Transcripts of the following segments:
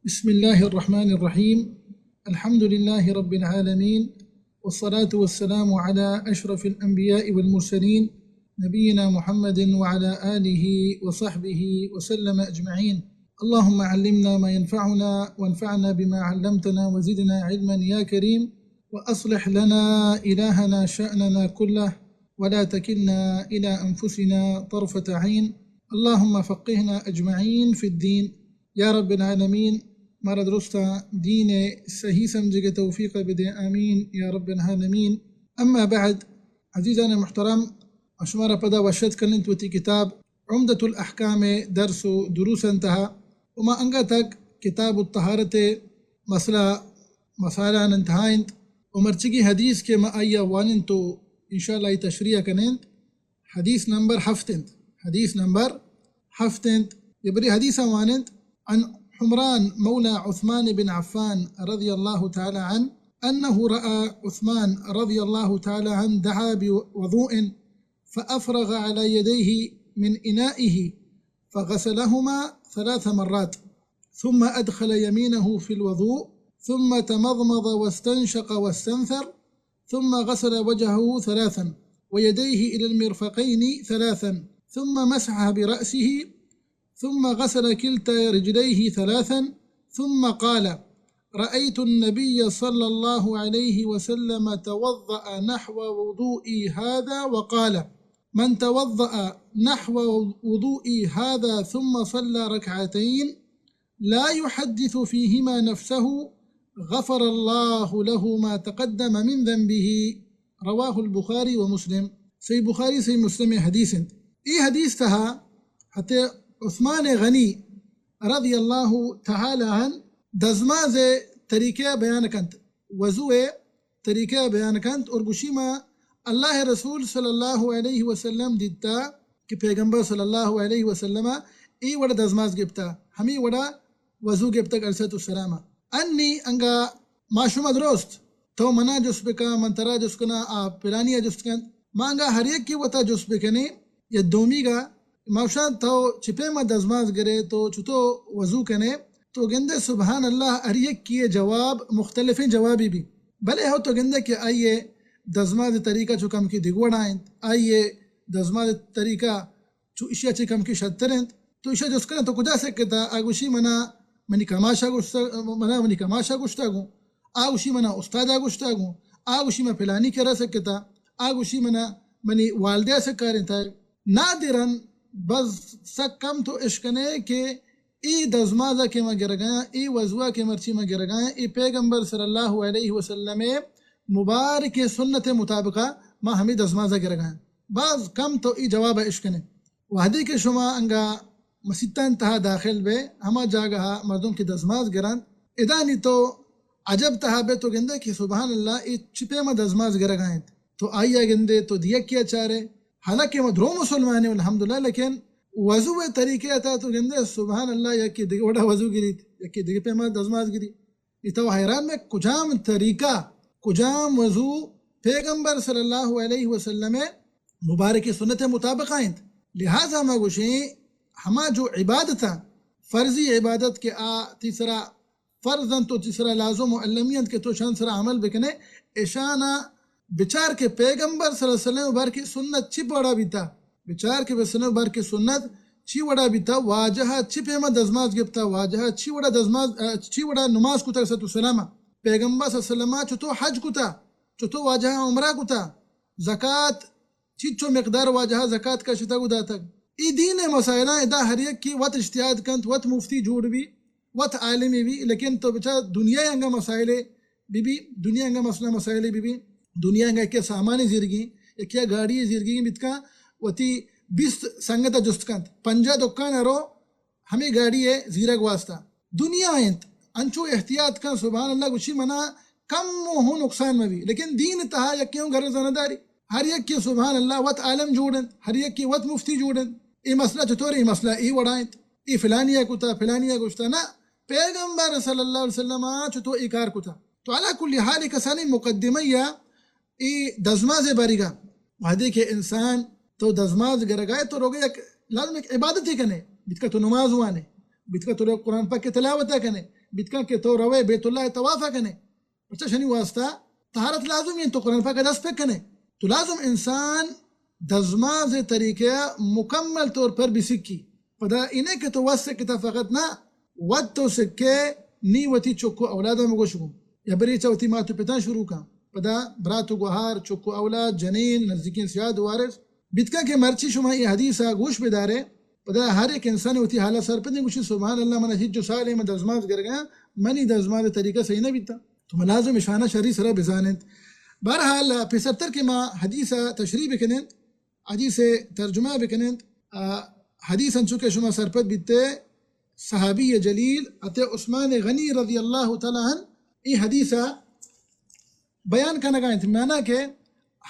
بسم الله الرحمن الرحيم. الحمد لله رب العالمين، والصلاة والسلام على أشرف الأنبياء والمرسلين، نبينا محمد وعلى آله وصحبه وسلم أجمعين. اللهم علمنا ما ينفعنا، وانفعنا بما علمتنا، وزدنا علما يا كريم، وأصلح لنا إلهنا شأننا كله، ولا تكلنا إلى أنفسنا طرفة عين. اللهم فقهنا أجمعين في الدين. يا رب العالمين، مارا درستاں دین ءِ صحیح سمجھگ ءِ توفیق ءَ بدے، آمین یا رب العالمین۔ اما بعد، عزیزان محترم، شمارا پدا وش اتک کننت وتی کتاب عمدۃ الاحکام ءِ درس و دروسانی تہا، و ما انگت اتک کتاب الطہارت ءِ مسئلہ مسائلانی تہا انت، و مرچیگیں حدیث کہ ما آئی ءَ واننت و انشاءاللہ آئی تشریح کننت، حدیث نمبر ہفت انت۔ حدیث نمبر ہفت انت۔ یہ بری حدیث واننت، عن حمران مولى عثمان بن عفان رضي الله تعالى عنه أنه رأى عثمان رضي الله تعالى عنه دعا بوضوء فأفرغ على يديه من إنائه فغسلهما ثلاث مرات، ثم أدخل يمينه في الوضوء، ثم تمضمض واستنشق واستنثر، ثم غسل وجهه ثلاثا، ويديه إلى المرفقين ثلاثا، ثم مسح برأسه، ثم غسل كلتا رجليه ثلاثا، ثم قال: رأيت النبي صلى الله عليه وسلم توضأ نحو وضوئي هذا وقال: من توضأ نحو وضوئي هذا ثم صلى ركعتين لا يحدث فيهما نفسه غفر الله له ما تقدم من ذنبه. رواه البخاري ومسلم. صحیح بخاری، صحیح مسلم ءِ حدیث انت۔ اے حدیث تہا حضرت عثمان غنی رضی اللہ تعالی عنہ دزماز ءِ طریقہ بیان کنت، وضو ءِ طریقہ بیان کنت اور گوشی، ما اللہ ءِ رسول صلی اللہ علیہ وسلم دیتا کہ پیغمبر صلی اللہ علیہ وسلم اے وڑا دزماز گپتا، ہمے وڑا وضو گپتگ علیہ الصلوۃ والسلام۔ انی انگا ما شما درست، تو منا جست بکا، من ترا جست کنا، آ پلانی ءَ جست کنت۔ ما انگا ہر یکے وتا جست بکنیں، یا دومیگا ما گوشاں تو چہ پیما دزماز گرے، تو چتو وضو کنے؟ تو گندے سبحان اللہ ہر یکے ءِ جواب مختلفیں جوابے بی۔ بلے ہو تو گندے کہ آئی ءِ دزماز ءِ طریقہ چو کمکے دگہ وڑا انت، آئی ءِ دزماز ءِ طریقہ چو ایشی ءَ چہ کمکے شرتر انت۔ تو ایشی ءَ جست کنے تو کجا سکتا؟ آ گوشی منا منی کماش ءَ گوشتا، منا منی کماش ءَ گوشتا گوں۔ آ گوشی منا استاد ءَ گوشتا گوں۔ آ گوشی من پلانی کرا سکتا۔ آ گوشی منا منی والدہ ءَ سکارینتا۔ نادراً، بس سک کم تو اشکنے کہ اے دزماز ءَ کہ ما گرگایاں، اے وضو ءَ کہ مرچی ما گرگایاں، اے پیغمبر صلی اللہ علیہ وسلم ءِ مبارکیں سنت ءِ مطابق ءَ ما ہمے دزماز ءَ گرگایاں۔ باز کم تو اے جواب ءَ اشکنے۔ وہدے کہ شما انگا مسیتانی تہا داخل بے، ہما جاگہ ءَ مردم کہ دزماز گرنت، ادا نی تو عجب تہا بے، تو گندے کہ سبحان اللہ، اے چی پیما دزماز گرگا انت؟ تو آئی ءَ گندے، تو دیکی ءَ چارے، حالانکہ ما درو مسلمان ایں الحمدللہ، لیکن وضو ءِ طریقے ءِ تہا تو گندے سبحان اللہ، یکے دگہ وڑا وضو گریت، یکے دگہ پیما دزماز گریت۔ اے تو حیران بے کجام طریقہ، کجام وضو پیغمبر صلی اللہ علیہ وسلم ءِ مبارک سنت ءِ مطابق ءَ انت۔ لہذا ما گوشیں ہما جو عبادت ءَ، فرضی عبادت کہ آ تئی سرا فرض انت و تئی سرا لازم و المی انت کہ تو شان سرا عمل بکنے، اشانا بچار کہ پیغمبر صلی اللہ علیہ وسلم مبارک سنت چی وڑا بیتا۔ بچار کہ بسنو بر کہ سنت چی وڑا بیتا، واجہ ءَ چی پیما دزماز گپتا، واجہ ءَ چی وڑا دزماز، ا، چی وڑا نماز کتا، صلوۃ و سلام۔ پیغمبر صلی اللہ علیہ وسلم چتو حج کتا، چتو واجہ ءَ عمرہ کتا، زکات چیچو مقدار واجہ ءَ زکات کشتگ و داتگ۔ اے دین ءِ مسائلاں ادا ہر یکے وت اجتہاد کنت، وت مفتی جوڑ بی، وت عالمے بی، لیکن تو بچار دنیا ءِ انگا مسائلے بی بی، دنیا ءِ انگا مسئلہ مسائلے بی بی، دنیا ءِ انگا یکے سامانے زیرگی، یکے گاڑی زیرگی بیت کن، وتی بیست سنگت ءَ جست کنت، پنجاہ دکان ءَ رو ہمے گاڑی ءِ زیرگ واسطہ۔ دنیا انت، انچو احتیاط کن، سبحان اللہ، گوشی منا کم و ہوں نقصان مہ بی، لیکن دین تہا یکے ہوں غرض نہ داری۔ ہر یکے سبحان اللہ وت عالم جوڑ انت، ہر یکے وت مفتی جوڑ انت۔ اے مسئلہ چطور، اے مسئلہ اے وڑا انت، اے فلانی ءَ کتا، فلانی ءَ گوشتا، نہ، پیغمبر صلی اللہ علیہ وسلم ءَ چطور اے کار کتا۔ تو علی کل حال اے کسانی مقدمہ یا اے دزماز ءِ باریگا، وہدے کہ انسان تو دزماز گرگائے تو روگے یک لازم یک عبادتے کنے، بیتکا تو نماز وانے، بیتکا تو روگ قرآن پاک ءِ تلاوت کنے، بیت کن کہ تو روئے بیت اللہ ءِ طواف ءَ کنے، پرچا شنی واسطہ طہارت لازمی انت، تو قرآن پاک ءَ دست پہ کنے۔ تو لازم انسان دزماز ءِ طریقہ ءَ مکمل طور پر بسکی۔ پدا اے نہ کہ تو وت سکتا فقط نہ، وت تو سکے نی وتی چک و اولاداں بگوش گوں۔ یا برے چہ وتی مات و پتاں شروع کن۔ پدا برات و گوہار، چک و اولاد، جنین، نزدیکیں سیاد و وارث۔ بیت کن کہ مرچی شما اے حدیث ءَ گوش بدارے، پدا ہر یک انسان وتی حال ءَ سرپدیں گوشی، سبحان اللہ، من ہچ جو سالے من دزماز گرگاں، منی دزماز طریقہ صحیح نہ بیتا۔ تو ما لازم اشانہ شری سرا بزاننت۔ بہرحال، پیسرتر کہ ما حدیث ءَ تشریح بکننت، حدیث ءِ ترجمہ بکننت، آ، حدیث انچو کہ شما سرپد بیتے، صحابی جلیل حضرت عثمان غنی رضی اللہ تعالی عنہ اے حدیث ءَ بیان کنگا انت، معنی کہ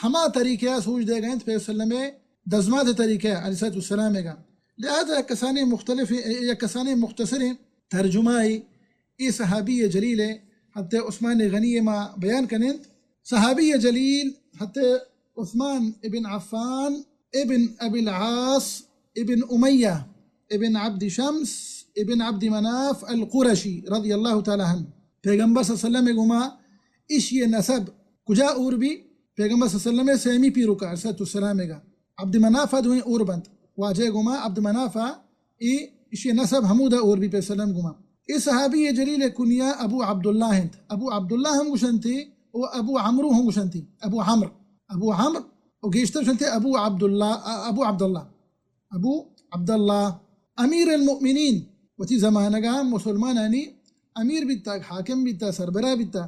ہما طریقہ ءَ سوج دیگا انت پیغمبر صلی اللہ علیہ وسلم ءِ دزماز ءِ طریقہ ءَ علیہ الصلوۃ والسلام ءِ گا۔ لہذا یک کسانیں مختلف، یک کسانیں مختصریں ترجمہ ءَ اے صحابی جلیل ءِ حضرت عثمان غنی ءِ ما بیان کننت۔ صحابی جلیل حضرت عثمان ابن عفان ابن ابی العاص ابن امیہ ابن عبد شمس ابن عبد مناف القرشی رضی اللہ تعالی عنہ۔ پیغمبر صلی اللہ علیہ وسلم ءِ گوما ایشی ءِ نسب کجا اور بی؟ پیغمبر صلی اللہ علیہ وسلم ءِ سیمی پیرکا علیہ الصلوۃ والسلام ءِ گا۔ عبد مناف ءَ دوئیں اور بنت۔ واجہ ءِ گوما عبد مناف ءَ اے ایشی نسب ہمودا اور بی پیغمبر صلی اللہ علیہ وسلم گوما۔ اے صحابی جلیل ءِ کنیہ ابو عبداللہ انت۔ ابو عبداللہ ہم گوشنتی و ابو عمرو ہم گوشنتی۔ ابو عمرو، ابو عمرو و گیشتر گوشنتی ابو عبداللہ، ابو عبداللہ، ابو عبداللہ۔ امیر المؤمنین، وتی زمانگا مسلمانانی امیر بیتا، حاکم بیتا، سربراہ بیتا۔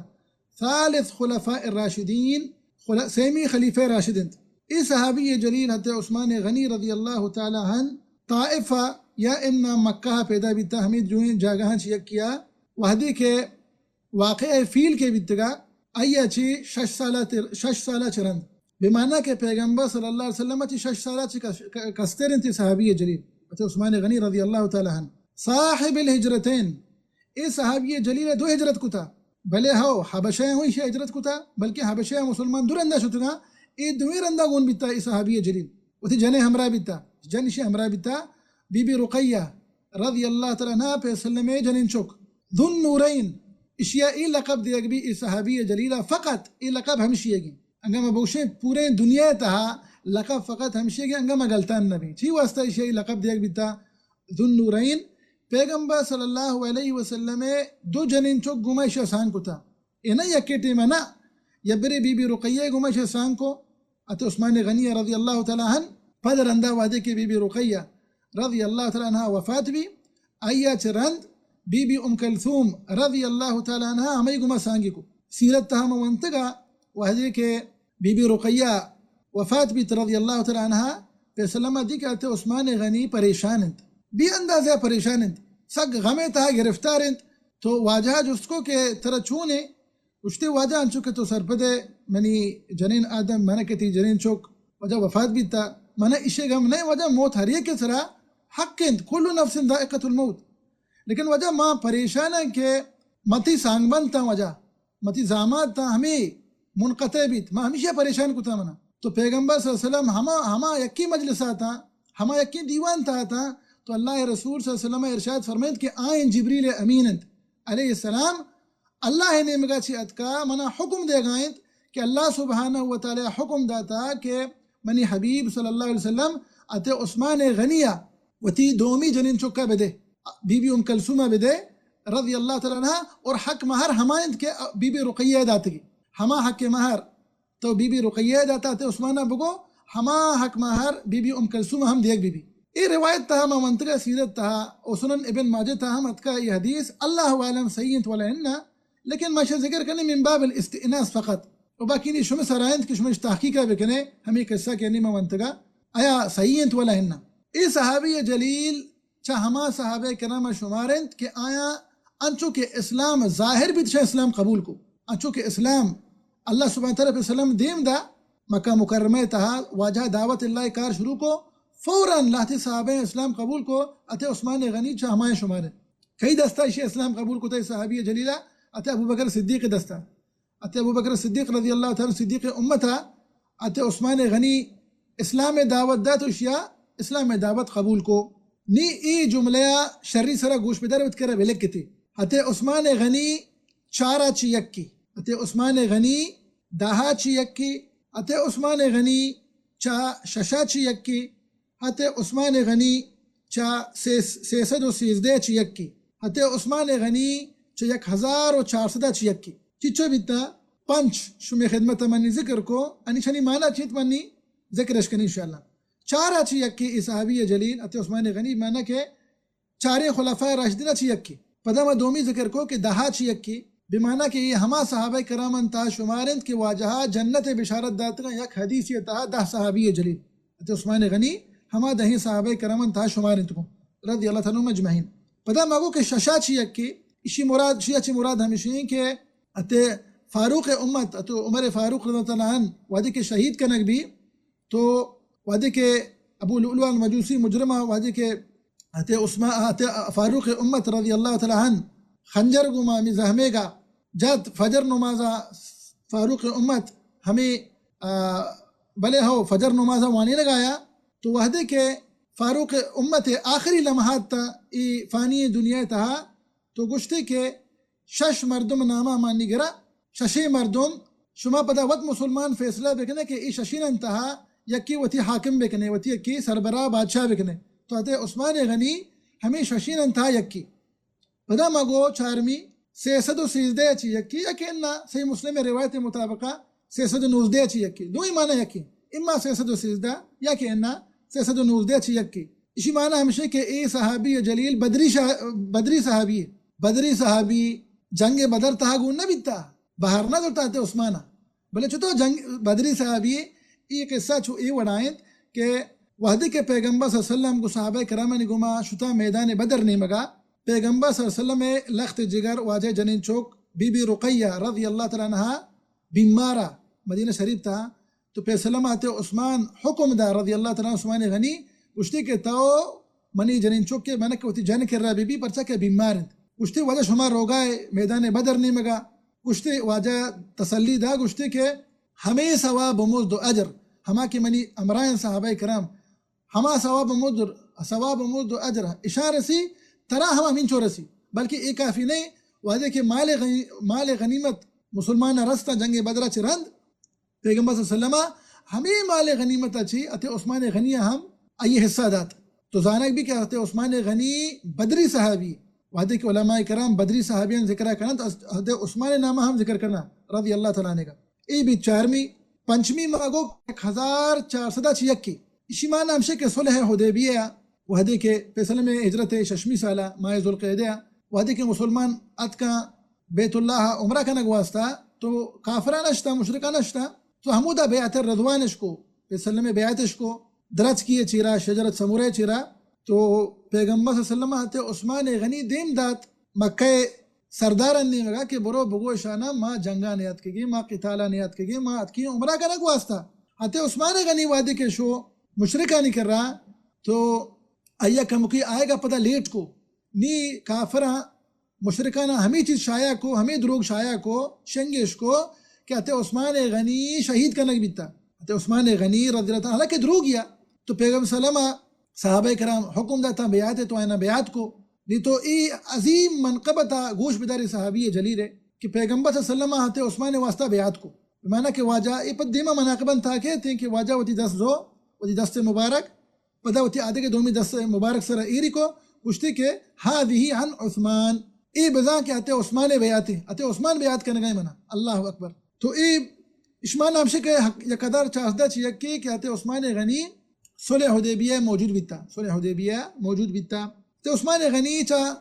ثالث خلفاء الراشدین، خل-، سیمی خلیفہ راشد انت۔ اے صحابی جلیل حضرت عثمان غنی رضی اللہ تعالی عنہ طائف ءَ یا انا مکہ ءَ پیدا بیتا، ہمے دوئیں جاگہاں چہ یکے ءَ۔ وہدے کہ واقعہ فیل کہ بیتگا، آئی ءَ چہ شش سال ءَ تر-، شش سال ءَ چہ رند، بہ معنی کہ پیغمبر صلی اللہ علیہ وسلم ءَ چہ شش سال ءَ چہ کس-، ک-، کستر انت اے صحابی جلیل حضرت عثمان غنی رضی اللہ تعالی عنہ۔ صاحب الہجرتین، اے صحابی جلیل ءَ دو ہجرت کتا، بلے ہو حبشہ ءَ ہوں ایشی ہجرت کتا، بلکہ حبشہ ءَ مسلمان دو رندا شتگاں، اے دوئیں رندا گون بیتا اے صحابی جلیل، وتی جن ءِ ہمراہ بیتا، جن ایشی ہمراہ بیتا بی بی رقیہ رضی اللہ تعالی عنہا، پیغمبر صلی اللہ علیہ وسلم ءِ جنین چک۔ ذو النورین، ایشی ءَ اے لقب دیگ بی اے صحابی جلیل ءَ، فقط اے لقب ہمشی ئیگ انت۔ انگا ما بگوشیں پوریں دنیا ءِ تہا لقب فقط ہمشی ئیگ انت، انگا ما گلتان نہ بیں۔ چی واسطہ ایشی ءَ اے لقب دیگ بیتا؟ ذو النورین، پیغمبر صلی اللہ علیہ وسلم ءِ دو جنین چک گوما ایشی ءَ سانگ کتا۔ اے نہ یکے ٹیما نہ، یا برے بی بی رقیہ گوما ایشی ءَ سانگ کو، حضرت عثمان غنی رضی اللہ تعالی عنہ۔ پد رندا وہدے کہ بی بی رقیہ رضی اللہ تعالی عنہا وفات بی، آئی ءَ چہ رند بی بی ام کلثوم رضی اللہ تعالی عنہا ہمائی گوما سانگی کو۔ سیرت تہا ما ونتگا وہدے کہ بی بی رقیہ وفات بیت رضی اللہ تعالی عنہا، پیغمبر صلی اللہ علیہ وسلم ءَ دی کہ حضرت عثمان غنی پریشان انت، بے اندازہ پریشان انت، سک غم ءِ تہا گرفتار انت۔ تو واجہ ءَ جست کو کہ ترا چون ایں؟ گوشتے، واجہ، انچو کہ تو سرپد ئے، منی جنین آدم، مانا کہ تئی جنین چک واجہ وفات بیتا، مانا ایشی غم نہ، واجہ، موت ہر یکے سرا حق انت، کل نفس ذائقۃ الموت۔ لیکن واجہ، ما پریشان ایں کہ ما تئی سانگ بند تاں واجہ، ما تئی زامات تاں ہمے منقطع بیت، ما ہمیشی ءَ پریشان کتا منا۔ تو پیغمبر صلی اللہ علیہ وسلم ہما، ہما یکی مجلس ءَ تاں، ہما یکی دیوان تہا تاں، تو اللہ ءِ رسول صلی اللہ علیہ وسلم ءَ ارشاد فرمائیت کہ آ انت جبریل امین انت علیہ السلام، اللہ ءِ نیمگا چہ اتکا، منا حکم دیگا انت کہ اللہ سبحانہ و تعالی حکم داتا کہ منی حبیب صلی اللہ علیہ وسلم حضرت عثمان غنی ءَ وتی دومی جنین چکا بدے، بی بی ام کلثوم ءَ بدے رضی اللہ تعالی عنہا، اور حق مہر ہما انت کہ بی بی رقیہ ءَ داتگی، ہما حق مہر تو بی بی رقیہ ءَ داتا، حضرت عثمان ءَ بگو، ہما حق مہر بی بی ام کلثوم ءَ ہم دیگ بی بی۔ اے روایت تہا ما ونتگا، سیرت تہا و سنن ابن ماجہ تہا ہم اتکا اے حدیث، اللہ اعلم صحیح انت ولا انہ، لیکن ما ایشی ذکر کنیں من باب الاستئناس فقط۔ و باقی نی شمے سرا انت کہ شما اش تحقیقا بکنے، ہمے قصہ کہ نی ما ونتگا، آیا صحیح انت ولا انہ۔ اے صحابی جلیل چہ ہما صحابہ کرام ءَ شمار انت کہ آیاں انچو کہ اسلام ظاہر بیت، شہ اسلام قبول کو۔ انچو کہ اسلام، اللہ سبحانہ تعالی پیسلم دیم دا، مکہ مکرمہ ءِ تہا واجہ دعوت اللہ ءِ کار شروع کو، فوراً لہتے صحابہ اسلام قبول کو، حضرت عثمان غنی چہ ہمایاں شمار انت۔ کئی دستا ایشی اسلام قبول کتا اے صحابی جلیلا؟ حضرت ابوبکر صدیق دستا۔ حضرت ابوبکر صدیق رضی اللہ تعالی عنہ صدیق امتا، حضرت عثمان غنی اسلام ءِ دعوت دات و اشیا اسلام ءِ دعوت قبول کو۔ نی اے جملہ ءَ شری سرا گوش بدار، وت کرا بلکتے۔ اتہ عثمان غنی چار ءَ چہ یکے، اتہ عثمان غنی دہ ءَ چہ یکے، اتہ عثمان غنی چہ شش ءَ چہ یکے، اتہ عثمان غنی چہ سے، سے سد و سیزدہ ءَ چہ یکے، اتہ عثمان غنی چہ یک ہزار و چار سد ءَ چہ یکے۔ چچو بیتا؟ پنچ شمے خدمت ءَ منی ذکر کو، انی شنی معنی چیت منی ذکر اش کنی انشاءاللہ۔ چار ءَ چہ یکے اے صحابی جلیل اتہ عثمان غنی، معنی کہ چاریں خلفاء راشدین ءَ چہ یکے۔ پدا ما دومی ذکر کو کہ دہ ءَ چہ یکے، بمعنی کہ اے ہما صحابہ کرام انت تہا شمار انت کہ واجہ ءَ جنت ءِ بشارت داتگاں یک حدیثے تہا دہ صحابی جلیل۔ اتہ عثمان غنی ہما دہیں صحابہ کرام انت تہا شمار انت گوں، رضی اللہ تعالی عنہم اجمعین۔ پدا ما گو کہ شش ءَ چہ یکے، اشی مراد، شی ءَ چہ مراد ہمیشی کہ اتہ فاروق امت، اتہ عمر فاروق رضی اللہ تعالی عنہ وہدے کہ شہید کنگ بی، تو وہدے کہ ابو لؤلؤ المجوسی مجرم ءَ وہدے کہ اتہ عثمان، اتہ فاروق امت رضی اللہ تعالی عنہ خنجر گوما ہمے زہمے گا جت، فجر نماز ءَ فاروق امت ہمے، آ، بلے ہو فجر نماز ءَ وانینگ آیا، تو وہدے کہ فاروق امت ءِ آخری لمحات تا اے فانی دنیا تہا تو گوشتے کہ شش مردم ناما مانی گرا، ششیں مردم، شما پدا وت مسلمان فیصلہ بکنے کہ اے ششین انتہا یکی وتی حاکم بکنے، وتی یکی سربراہ بادشاہ بکنے۔ تو اتہ عثمان غنی ہمیں ششین انتہا یکی۔ پدا ما گو چارمی، سے سد و سیزدہ چی یکی، یا کہ انا صحیح مسلم روایت مطابقہ سے سد و نوزدہ چی یکی۔ دوئی معنی یکی، اما سے سد و سیزدہ یا کہ انا سے سد و نوزدہ چی یکی۔ اشی معنی ہمشہ کہ اے صحابی جلیل بدری شاہ-، بدری صحابی، بدری صحابی جنگ بدر تہا گون نہ بیتا، بہر نہ زرتا اتہ عثمانہ۔ بلے چطور جنگ بدری صحابی؟ اے قصہ چو اے وڑا انت کہ وہدے کہ پیغمبر صلی اللہ علیہ وسلم گو صحابہ کرامانی گوما شتا میدان بدر نیمگا، پیغمبر صلی اللہ علیہ وسلم ءِ لخت جگر واجہ جنین چوک بی بی رقیہ رضی اللہ تعالی عنہا بیمارا مدینہ شریف تا، تو پیسلم آتے عثمان حکم دا رضی اللہ تعالی عنہ، عثمان غنی گوشتے کہ تو منی جنین چوک کے منک وتی جن کرا بی بی، پرچا کہ بیمار انت۔ گوشتے واجہ شما روگائے میدان بدر نیمگا، گوشتے واجہ تسلی دا، گوشتے کہ ہمے ثواب و مزد و اجر، ہما کہ منی ہمراہ صحابہ کرام، ہما ثواب و مزد، ثواب و مزد و اجر اشاں رسی، ترا ہم ہمینچو رسی۔ بلکہ اے کافی نہیں، وہدے کہ مال غنی-، مال غنیمت مسلمان رستہ جنگ بدرا چہ رند، پیغمبر صلی اللہ علیہ وسلم ہمے مال غنیمت چی اتہ عثمان غنی ہم آئی حصہ دات۔ تو زانگ بی کہ اتہ عثمان غنی بدری صحابی، وہدے کہ علماء کرام بدری صحابیان ذکر کنند، اتہ عثمان نام ہم ذکر کرنا رضی اللہ تعالی عنہ۔ اے بی چارمی۔ پنچمی ما گو یک ہزار چار سد چی یکی۔ اشی معنی ہمشہ کہ صلح حدیبیہ، وہدے کہ پیسلم ہجرت ششمی سالہ ماہ ذوالقعدہ، وہدے کہ مسلمان اتکاں بیت اللہ عمرہ کنگ واسطہ، تو کافران اشتا، مشرکان اشتا، تو ہمودا بیعت رضوان اش کو، پیسلم بیعت اش کو، درچکی چیرا، شجرت سمورہ چیرا، تو پیغمبر صلی اللہ علیہ وسلم اتہ عثمان غنی دیم دات مکہ سرداران نیمگا کہ برو بگو اشانا ما جنگا نیاتکگیں، ما قتالا نیاتکگیں، ما اتکیں عمرہ کنگ واسطہ۔ اتہ عثمان غنی وہدے کہ شو مشرکانی کرا، تو آیا کمکی آئیگا پدا لیٹ کو، نی کافراں مشرکاناں ہمے چیز شائع کو، ہمے دروگ شائع کو، شنگش کو کہ اتہ عثمان غنی شہید کنگ بیتا۔ اتہ عثمان غنی رضی اللہ تعالی عنہ، حالانکہ دروگیا، تو پیغمبر صلی اللہ علیہ وسلم صحابہ کرام حکم داتا بیعت، تو آیانا بیعت کو۔ نی تو اے عظیم منقبتا گوش بداری صحابی جلیل ہے کہ پیغمبر صلی اللہ علیہ وسلم اتہ عثمان واسطہ بیعت کو۔ بمعنی کہ واجہ اے پد دیما مناقبن تا کہتے ہیں کہ واجہ وتی دست زو، وتی دست مبارک پدا وتی آدگہ دومی دست مبارک سرا ایری کو، گوشتے کہ هذه عن عثمان، اے بزاں کہ اتہ عثمان بیعت، اتہ عثمان بیعت کنگا منا۔ اللہ اکبر۔ تو اے اشما نامشے کہ یک ہزار چارسدہ چی یکی کہ اتہ عثمان غنی صلح حدیبیہ موجود بیتا، صلح حدیبیہ موجود بیتا۔ اتہ عثمان غنی چا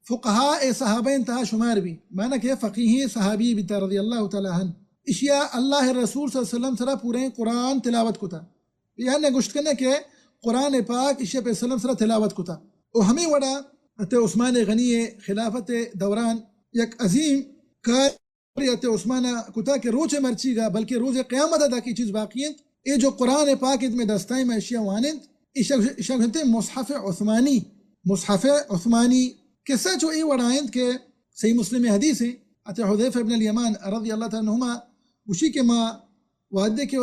فقہاء صحابہ انتہا شمار بی، معنی کہ فقیہیں صحابی بیتا رضی اللہ تعالی عنہ۔ اشیا اللہ رسول صلی اللہ علیہ وسلم سرا پوریں قرآن تلاوت کتا۔ یعنی گوشت کنے کہ قرآن پاک ایشی پیسلم سرا تلاوت کتا۔ و ہمیں وڑا اتہ عثمان غنی خلافت دوران یک عظیم کار اتہ عثمان کتا کہ روچ مرچیگا بلکہ روز قیامت تک اے چیز باقی انت۔ اے جو قرآن پاک انت میں دستائیں میں اشیا وانند، ایشا، ایشا گوشنتے مصحف عثمانی، مصحف عثمانی۔ قصہ چو اے وڑا انت کہ صحیح مسلم حدیث ہے، اتہ حذیفہ ابن الیمان رضی اللہ تعالی عنہما گوشی کہ ما وہدے کہ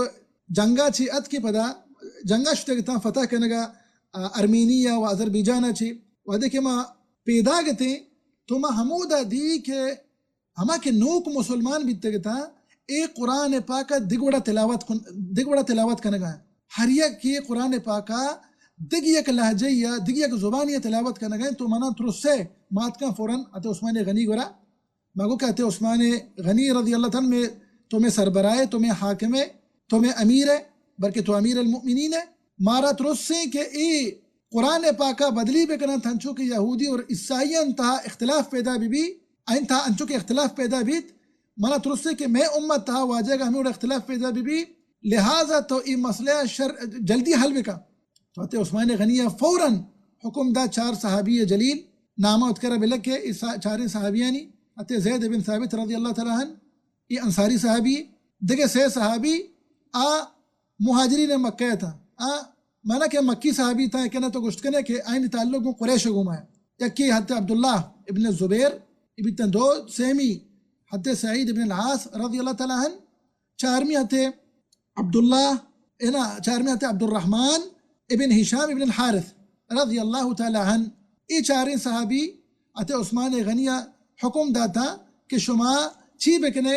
جنگا چی اتکیں پدا، جنگا شتگ اتاں فتح کنگا، آ، ارمینیا و آذربیجانا چی، وہدے کہ ما پیداگ اتیں، تو ما ہمودا دی کہ ہما کہ نوک مسلمان بیتگ اتاں، اے قرآن پاک ءَ دگہ وڑا تلاوت کن، دگہ وڑا تلاوت کنگا۔ ہر یک کہ قرآن پاک ءَ دگہ یک لہجہ یا دگہ یک زبانی ءَ تلاوت کنگا، تو منا ترسے ماتکاں فوراً اتہ عثمان غنی گورا۔ ما گو کہ اتہ عثمان غنی رضی اللہ تعالیٰ عنہ، تو مئے سربراہ ئے، تو مئے حاکم ئے، تو مئے امیر ئے، بلکہ تو امیر المؤمنین ئے۔ مارا ترسیں کہ اے قرآن پاک ءَ بدلی بکناں، تنچو کہ یہودی اور عیسائیاں تہا اختلاف پیدا بہ بی، آئین تہا انچو کہ اختلاف پیدا بیت، منا ترسے کہ مئے امت تہا واجہ گا ہمیں وڑا اختلاف پیدا بہ بی، لہذا تو اے مسئلہ شر جلدی حل بکن۔ تو اتہ عثمان غنی ءَ فوراً حکم دا چار صحابی جلیل نامہ اتکرا بلکے، اے سا-، چاریں صحابیانی، اتہ زید بن ثابت رضی اللہ تعالیٰ عنہ، اے انصاری صحابی، دگہ سے صحابی آ مہاجرین مکہ اتاں۔ آ مانا کہ مکی صحابی تاں، کہ نہ تو گوشت کنے کہ آئین تعلق گوں قریش گوما ہے۔ یکی حضرت عبداللہ ابن زبیر، اے بیتن دو، سیمی حضرت سعید ابن العاص رضی اللہ تعالیٰ عنہ، چارمی حضرت عبداللہ، اے نا، چارمی حضرت عبدالرحمن ابن ہشام ابن الحارث رضی اللہ تعالیٰ عنہ۔ اے چاریں صحابی اتہ عثمان غنی ءَ حکم داتا کہ شما چی بکنے،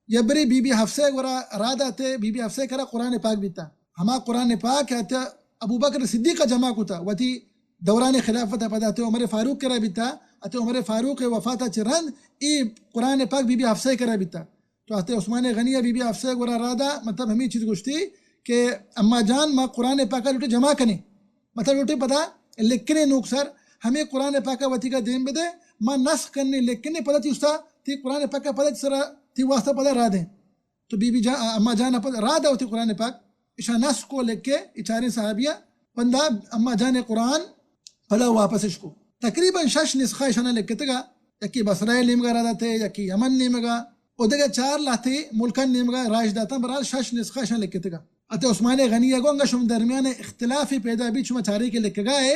یا برے بی بی حفصہ گورا را داتے، بی بی حفصہ کرا قرآن پاک بیتا۔ ہما قرآن پاک اتہ ابوبکر صدیق ءَ جمع کتا، وتی دوران خلافت ءَ پدا اتہ عمر فاروق کرا بیتا، اتہ عمر فاروق وفات ءَ چہ رند اے قرآن پاک بی بی حفصہ کرا بیتا۔ تو حضرت عثمان غنی ءَ بی بی حفصہ گورا را دا، مطلب ہمے چیز گوشتی کہ اما جان، ما قرآن پاک ءَ لوٹے جمع کنے، مطلب لوٹے پدا لکھنے نوک سر، ہمے قرآن پاک ءَ وتی کا دیم بدے، ما نسخ کنے لکھنے، پدا تی استا تی قرآن پاک ءَ پدا تی سرا تی واسطہ پدا را دیں۔ تو بی بی جان، اما جان ءَ پدا را دا وتی قرآن پاک، اشاں نسخ کو لکھے، اے چاریں صحابیاں پندا اما جان قرآن پدا واپسش کو۔ تقریباً شش نسخہ اشانا لکھتگا، یکی بصرہ نیمگا را داتے، یکی یمن نیمگا، و دگہ چار لہتے ملکان نیمگا رائش داتاں، برحال شش نسخہ اشاں لکھتگا۔ اتہ عثمان غنی ءَ گو انگا شم درمیان اختلافی پیدا بیت، شما چارے کہ لکھگا ہے،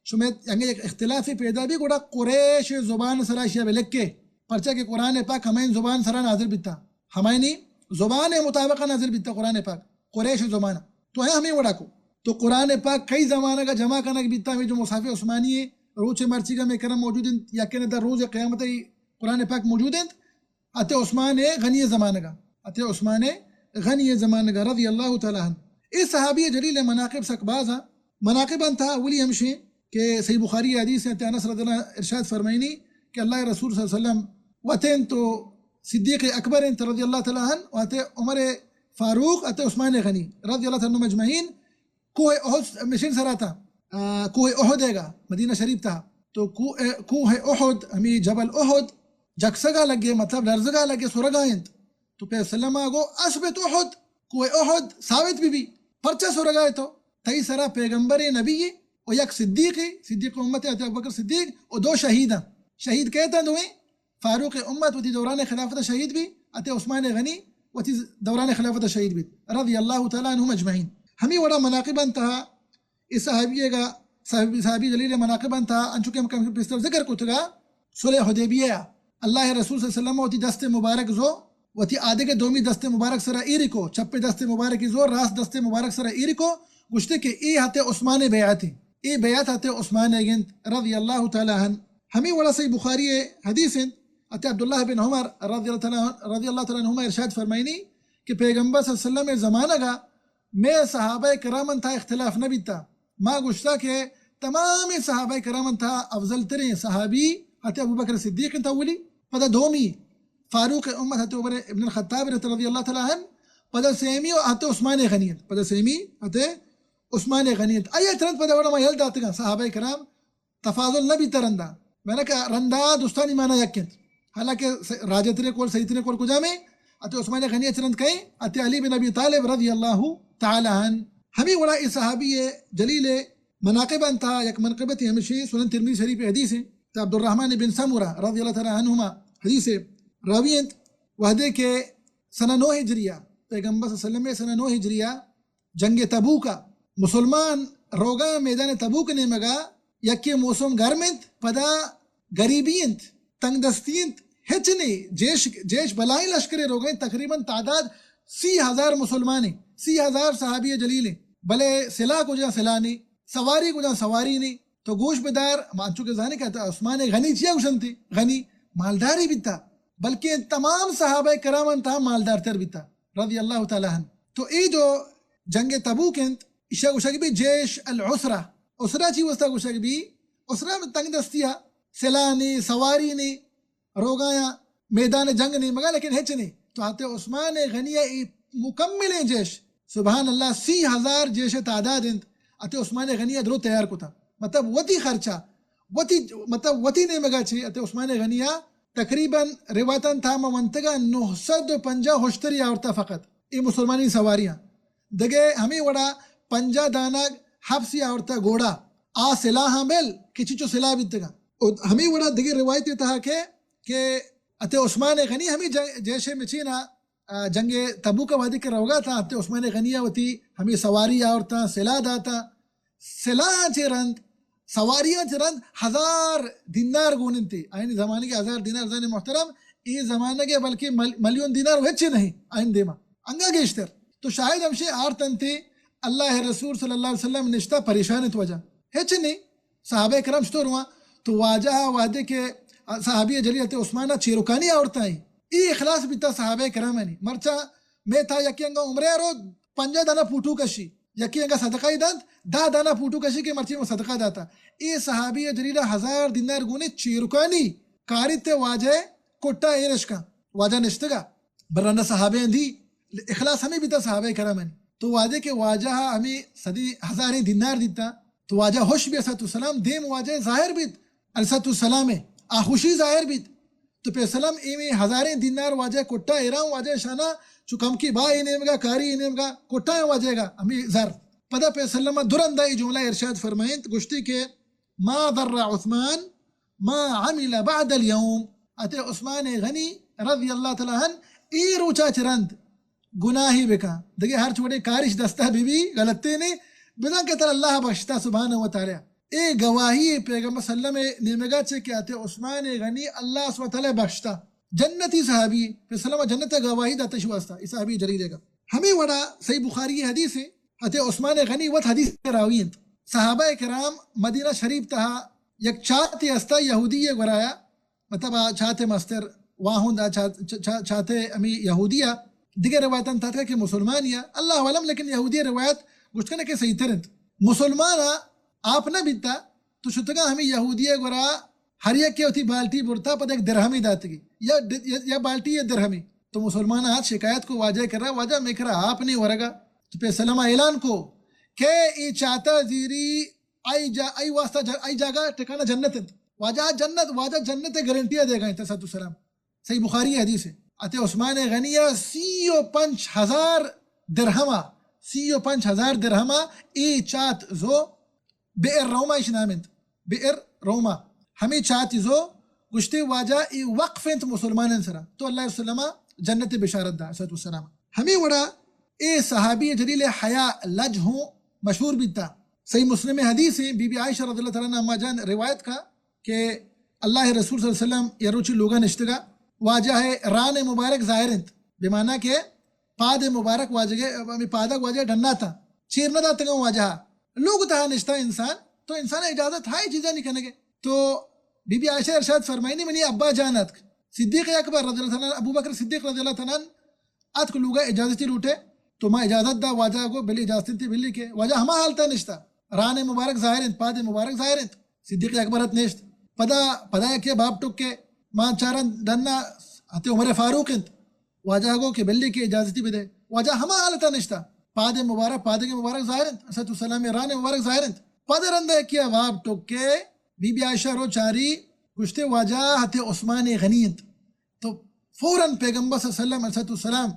شمئے انگہ یک اختلافے پیدا بی، گڑا قریش زبان سرا اشیا بہ لکھے، پرچا کہ قرآن پاک ہمائیں زبان سرا نازل بیتا، ہمائنی زبان مطابق نازل بیتا قرآن پاک، قریش زبان۔ تو ہے ہمیں وڑا کو۔ تو قرآن پاک کئی زمانگا جمع کنگ بیتا، ہمیں جو مصحف عثمانی ہے، روچ مرچیگا میں کرم موجود انت، یا کہ نہ در روز قیامت ہی قرآن پاک موجود انت۔ اتہ عثمان غنی زمانگا، اتہ عثمان غنی زمانگا رضی اللہ تعالیٰ عنہ۔ اے صحابی جلیل مناقب سک بازا۔ مناقب انت اولی ہمشیں کہ صحیح بخاری حدیث انت، انس رضی اللہ عنہ ارشاد فرمائنی کہ اللہ رسول صلی اللہ علیہ وسلم وتین تو صدیق اکبر انت رضی اللہ تعالیٰ عنہ، و اتہ عمر فاروق، اتہ عثمان غنی رضی اللہ تعالیٰ عنہ اجمعین۔ کوہ احد مشین سرا تا، آ، کوہ احد ہے گا مدینہ شریف تا۔ تو کوہ، کوہ احد، ہمیں جبل احد جکسگا لگے، مطلب لرزگا لگے، سرگا انت۔ تو پہ سلمہ گو اثبت احد، کوہ احد ثابت بی بی۔ پرچا سرگا ہے تو؟ تئی سرا پیغمبر نبی و یک صدیق، صدیق امت اتہ ابوبکر صدیق و دو شہیداں۔ شہید کہتا دوئیں؟ فاروق امت وتی دوران خلافت شہید بی، اتہ عثمان غنی وتی دوران خلافت شہید بیت، رضی اللہ تعالیٰ عنہم اجمعین۔ ہمیں وڑا مناقب انتہا اے صحابی گا، صحابی، صحابی جلیل مناقب انتہا انچو کہ ہم کم پیستر ذکر کتگا، صلح حدیبیہ، اللہ رسول صلی اللہ علیہ وسلم وتی دست مبارک زو، وتی آدگہ دومی دست مبارک سرا ایری کو، چپ دست مبارک زو، راست دست مبارک سرا ایری کو، گوشتے کہ اے ہتے عثمان بیعت، اے بیعت ہتے عثمان گنت رضی اللہ تعالیٰ عنہ۔ ہمیں وڑا صحیح بخاری حدیث انت، ہتے عبداللہ بن عمر رضی اللہ تعالیٰ، رضی اللہ تعالیٰ عنہما ارشاد فرمائنی کہ پیغمبر صلی اللہ علیہ وسلم زمانگا مئے صحابہ کرام انتہا اختلاف نہ بیتا۔ ما گوشتا کہ تمام صحابہ کرام انتہا افضل ترین صحابی ہتے ابوبکر صدیق انت اولی، پدا دومی فاروق امت ہتے عمر ابن الخطاب رضی اللہ تعالیٰ عنہ، پدا سیمی ہتے عثمان غنی انت، پدا سیمی ہتے عثمان غنی انت۔ آئی ترند پدا وڑا ما یل داتگا صحابہ کرام تفاضل نہ بیت رندا۔ معنی کہ رندا دوستانی معنی یک انت۔ حالانکہ س-، راجہ ترے کول، صحیح ترے کول کجامے؟ اتہ عثمان غنی چرند کہیں، اتہ علی بن ابی طالب رضی اللہ تعالیٰ عنہ۔ ہمیں وڑا اے صحابی جلیل مناقب انتہا یک منقبت ہمشی سنن ترمذی شریف حدیث ہیں۔ تو عبدالرحمن بن سمورہ رضی اللہ تعالیٰ عنہما حدیث راوی انت۔ وہدے کہ سنہ نو ہجریہ، پیغمبر صلی اللہ علیہ وسلم سنہ نو ہجریہ، جنگ تبوک ء مسلمان روگاں میدان تبوک نیمگا، یکے موسم گرم انت، پدا گریبی انت، تنگ دستی انت، ہچ نی، جیش، جیش بلائیں لشکرے روگا انت، تقریباً تعداد سی ہزار مسلمانے، سی ہزار صحابی جلیلے، بلے سلاح کجا سلاح نی، سواری کجا سواری نی، تو گوش بدار، ما انچو کہ زانیں کہ عثمان غنی چیا گوشنتی؟ غنی مالداری بیتا، بلکہ تمام صحابہ کرام انت مالدار تر بیتا، رضی اللہ تعالی عنہ۔ تو اے جو جنگ تبوک انت، ایشا گوشگ بی جیش العسرہ۔ عسرہ چی واسطہ گوشگ بی؟ عسرہ تنگ دستیا، سلاح نی، سواری نی، روگایاں میدان جنگ نیمگا، لیکن ہچ نہیں۔ تو حضرت عثمان غنی اے مکملیں جیش، سبحان اللہ، سی ہزار جیش تعداد انت، حضرت عثمان غنی درو تیار کتا۔ مطلب وتی خرچہ، وتی، مطلب وتی نیمگا چی حضرت عثمان غنی تقریباً روایتاں تھا ما ونتگا نو سد و پنجاہ ہشتری آورتا فقط۔ اے مسلمانی سواریاں۔ دگہ ہمیں وڑا پنجاہ دانگ حبسی آورتا گھوڑا، آ سلاحاں بل کہ چچو سلاح بیتگاں۔ و ہمیں وڑا دگہ روایت تہا کہ، کہ حضرت عثمان غنی ہمیں جنگ، جیش مچینا، آ، جنگ تبوک وہدی کہ روگا تھا، حضرت عثمان غنی وتی ہمیں سواری آورتا، سلاح داتا، سلاحاں چہ رند، سواریاں چہ رند ہزار دینار گون انت۔ آئین زمانگے ہزار دینار، زن محترم، اے زمانگے بلکہ مل-، ملیون دینار و ہچ نہیں آئین دیما، انگا گیشتر۔ تو شاہد ہمشے آرت انت، اللہ رسول صلی اللہ علیہ وسلم نشتا پریشان انت وجہ ہچ نہیں۔ صحابہ کرام شتو رواں، تو واجہ وہدے کہ صحابی جلیل حضرت عثمان چیروکانی آورتا ہیں۔ اے اخلاص بیتا صحابہ کرامانی۔ مرچا میں تھا یکی انگا عمرے رو پنجاہ دانا پوٹو کشی، یکی انگا صدقہ ہی دنت، دہ دانا پوٹو کشی کہ مرچی من صدقہ داتا۔ اے صحابی جلیل ہزار دینار گونے چیرکانی کاری تے واجہ کٹا ایرش کن۔ واجہ نشتگا، بر رندا صحابہ دی اخلاص ہمیں بیتا صحابہ کرامانی۔ تو واجہ کہ واجہ ہمیں صدی ہزاریں دینار دیتا، تو واجہ ہوش بی علیہ السلام، دیم واجہ ظاہر بیت علیہ السلام، آ خوشی ظاہر بیت۔ تو پہ سلم ایمی ہزاریں دینار واجہ کٹا ایران واجہ شانا چو کم کی با اے نیمگا کاری اے نیمگا کٹا اے واجہ گا ہمیں زر۔ پدا پہ سلم درندا اے جملہ ارشاد فرمائنت، گوشتی کہ ما ضر عثمان ما عمل بعد اليوم۔ ات عثمان غنی رضی اللہ تعالی عنہ اے روچا چہ رند گناہی بکن، دگہ ہر چوڑیں کارش دستا بی بی غلطے نے، بزن کہ ترا اللہ بخشتا سبحانہ و تعالی۔ اے گواہی پیغمبر صلی اللہ علیہ وسلم نیمگا چہ کہ ات عثمان غنی اللہ سبحانہ و تعالی بخشتا۔ جنتی صحابی، پہ سلم جنت گواہی داتش واسطہ، اے صحابی جلیل گا۔ ہمیں وڑا صحیح بخاری حدیث ہے، ات عثمان غنی وت حدیث راوی انت۔ صحابہ کرام مدینہ شریف تہا یک چاتے استا یہودی گورایا، مطلب آ چاتے مستر واہند آ چات-، چ-، چ-، چاتے ہمیں یہودیا، دگہ روایتاں تاتکا کہ مسلمانیا، اللہ عالم، لیکن یہودی روایت گوشت کنے کہ صحیح تر انت۔ مسلمانا آپ نہ بیتا، تو شتگا ہمیں یہودی گورا ہر یک کے وتی بالٹی برتا پد ایک درہمی داتگی، یا د-، یا، یا بالٹی یا درہمی۔ تو مسلمان آت شکایت کو واجہ کرا، واجہ میں کرا آپ نہیں ورگا۔ تو پہ سلمہ اعلان کو کہ اے چاتا زیری آئی جا-، آئی واسطہ جا-، آئی جاگہ ٹھکانہ جنت انت۔ واجہ جنت، واجہ جنت گارنٹی دے گا انت، صلی اللہ علیہ وسلم۔ صحیح بخاری حدیث ہے۔ ات عثمان غنی سی و پنچ ہزار درہما، سی و پنچ ہزار درہما اے چات زو بئر روما اش نام انت۔ بئر روما۔ ہمیں چاتی زو گوشتے واجہ اے وقف انت مسلمانان سرا۔ تو اللہ رسول اللہ جنت بشارت دا، صلی اللہ علیہ وسلم۔ ہمیں وڑا اے صحابی جلیل حیا لج ہوں مشہور بیتا۔ صحیح مسلم حدیث ہیں، بی بی عائشہ رضی اللہ تعالی عنہا اما جان روایت کا کہ اللہ رسول صلی اللہ علیہ وسلم یا روچی لوگا نشتگا، واجہ ہے ران مبارک ظاہر انت، بمانا کہ پاد مبارک واجہ، ہمیں پادک واجہ ڈناتا، چیر نہ داتگا واجہ۔ لوگ تہا نشتا انسان، تو انسان اجازت ہائی چیزانی کنگے۔ تو بی بی عائشہ ارشاد فرمائنی، منی ابا جان اتک، صدیق اکبر رضی اللہ تعالی عنہ، ابو بکر صدیق رضی اللہ تعالی عنہ اتک لوگا اجازتی لوٹے، تو ما اجازت دا، واجہ گو بلی اجازت انتی بلی کے۔ واجہ ہما حالتا نشتا، ران مبارک ظاہر انت، پاد مبارک ظاہر انت۔ صدیق اکبر ات نشت۔ پدا، پدا کہ باب ٹک کے ما چارن ڈنا ات عمر فاروق انت۔ واجہ گو کہ بلی کے اجازتی بدے۔ واجہ ہما حالتا نشتا، پاد مبارک، پادگ مبارک ظاہر انت، صلی اللہ علیہ وسلم ران مبارک ظاہر انت۔ پد رندا کیا باب ٹک کے بی بی عائشہ رو چاری، گوشتے واجہ ات عثمان غنی انت۔ تو فوراً پیغمبر صلی اللہ علیہ وسلم، علیہ الصلوۃ والسلام،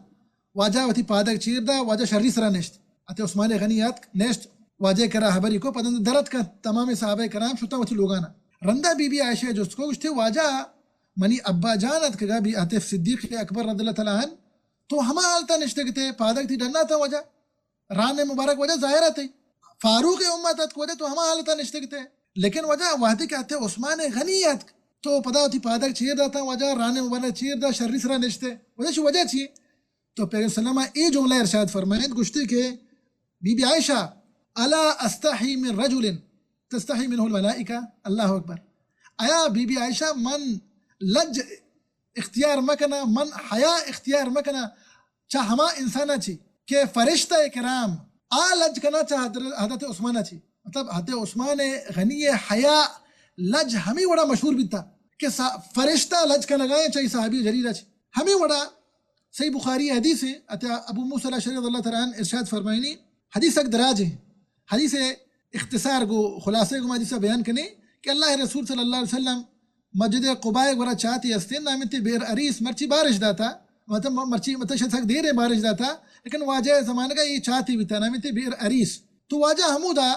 واجہ وتی پادگ چیر دا، واجہ شری سرا نشت۔ ات عثمان غنی اتک نشت، واجہ کرا حبری کو، پدند درت کا تمام صحابہ کرام شتا وتی لوگانا۔ رندا بی بی عائشہ جست کو، گوشتے واجہ منی ابا جان اتکگا بی ات صدیق اکبر رضی اللہ تعالی عنہ، تو ہما حالتا نشتگتے، پادگ تی ڈنا تا واجہ۔ ران مبارک واجہ ظاہر ات، فاروق امت اتک واجہ تو ہما حالتا نشتگتے۔ لیکن واجہ وہدے کہ ات عثمان غنی اتک، تو پدا وتی پادگ چیر داتا واجہ، ران مبارک چیر دا، شری سرا نشتے۔ واجہ چی وجہ چی؟ تو پیغمبر صلی اللہ علیہ وسلم اے جملہ ارشاد فرمائنت، گوشتے کہ بی بی عائشہ، الا استحی من رجل، تستحی منه الملائکہ، اللہ اکبر۔ آیا بی بی عائشہ من لج اختیار مکناں، من حیا اختیار مکناں چہ ہما انسانا چی کہ فرشتہ کرام آ لج کناں چہ حضر-، حضرت عثمانا چی؟ مطلب، حضرت عثمان غنی حیا لج ہمے وڑا مشہور بیتا کہ سا-، فرشتہ لج کنگا ایں چہ اے صحابی جلیلا چی۔ ہمے وڑا صحیح بخاری حدیث ایں، حضرت ابو موسی الاشعری رضی اللہ تعالی عنہ ارشاد فرمائنی، حدیث اک دراج ایں، حدیث اختصار گو خلاصے گو ما حدیث بیان کنیں کہ اللہ رسول صلی اللہ علیہ وسلم مسجد قباء گورا چاتے استیں، نامیتے بئر اریس، مرچی بارش داتا، مطلب مرچی، مطلب شاید سک دیرے بارش داتا، لیکن واجہ زمانگا اے چاتے بیتا، نامیتے بئر اریس۔ تو واجہ ہمودا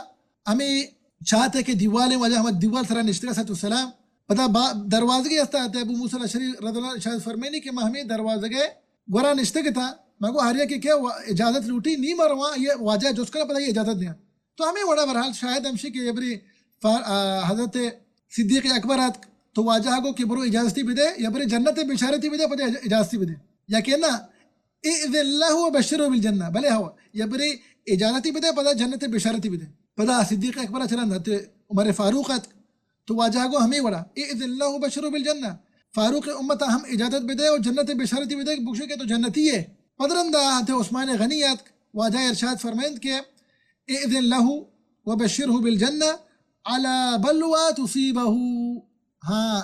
ہمے چاتے کہ دیوالیں، واجہ ہما دیوال سرا نشتگا، صلوۃ والسلام۔ پدا با-، دروازگے استا، حضرت ابو موسی الاشعری رضی اللہ عنہ شاید فرمائنی کہ ما ہمے دروازگے گورا نشتگ اتاں، ما گو ہر یکے کہ وا-، اجازت لوٹی، نی ما رواں، اے واجہ جست کناں، پدا اے اجازت دیاں۔ تو ہمے وڑا بہرحال شاید ہمشی کہ یبرے فا-، آ، حضرت صدیق اکبر اتک، تو واجہ گو کہ برو اجازتی بدے، یبرے جنت بشارتی بدے، پدا اج-، اجازتی بدے۔ یا کہ نا، اذن له وبشره بالجنہ، بلے ہو، یبرے اجازتی بدے، پدا جنت بشارتی بدے۔ پدا صدیق اکبر چہ رند حضرت عمر فاروق اتک، تو واجہ گو ہمے وڑا، اذن له وبشره بالجنہ، فاروق امتا ہم اجازت بدے اور جنت بشارتی بدے، بگشے کہ تو جنتی ئے۔ پد رندا حضرت عثمان غنی اتک، واجہ ارشاد فرمائنت کہ اذن له وبشره بالجنہ علی بلوی تصیبہ۔ ہاں،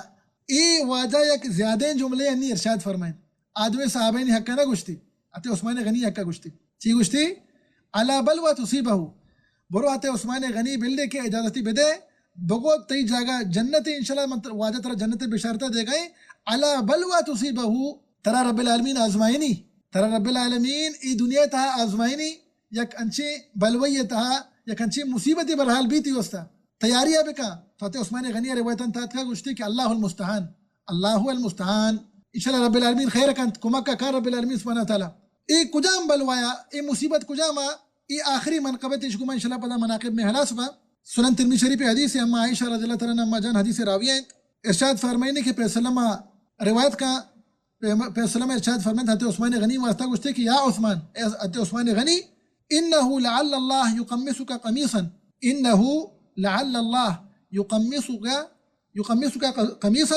اے واجہ یک زیادہ جملے انی ارشاد فرمائنت۔ آ دوئیں صحابہانی حقا نہ گوشتی، حضرت عثمان غنی حقا گوشتی۔ چی گوشتی؟ علی بلوی تصیبہ۔ برو حضرت عثمان غنی بلے کہ اجازتی بدے، بگو تئی جاگہ جنت، انشاءاللہ من تر-، واجہ ترا جنت بشارتا دیگا ایں۔ علی بلوی تصیبہ، ترا رب العالمین آزمائنی، ترا رب العالمین ای دنیا تہا آزمائنی، یک انچیں بلوی تہا، یک انچیں مصیبتے بہرحال بیتی واسطہ۔ تیاری ء بکن۔ تو حضرت عثمان غنی ء روایتاں تاتکا گوشتی کہ اللہ المستعان، اللہ المستعان، انشاءاللہ رب العالمین خیر کنت، کمک کا کار رب العالمین سبحانہ و تعالی۔ اے کجام بلوایا، اے مصیبت کجاما، اے آخری منقبت اش گما انشاءاللہ پدا مناقب میں ہلاس با۔ سنن ترمذی شریف حدیث اما عائشہ رضی اللہ تعالی عنہا اما جان حدیث راوی ہیں، ارشاد فرمائنی کہ پیغمبر صلی اللہ علیہ وسلم روایت کا پیغمبر صلی اللہ علیہ وسلم ارشاد فرمائنت، حضرت عثمان غنی واسطہ گوشتے کہ یا عثمان، اے حضرت عثمان غنی، انه لعل الله يقمصك قميصا، انه لعل الله يقمصك، يقمصك قميصا،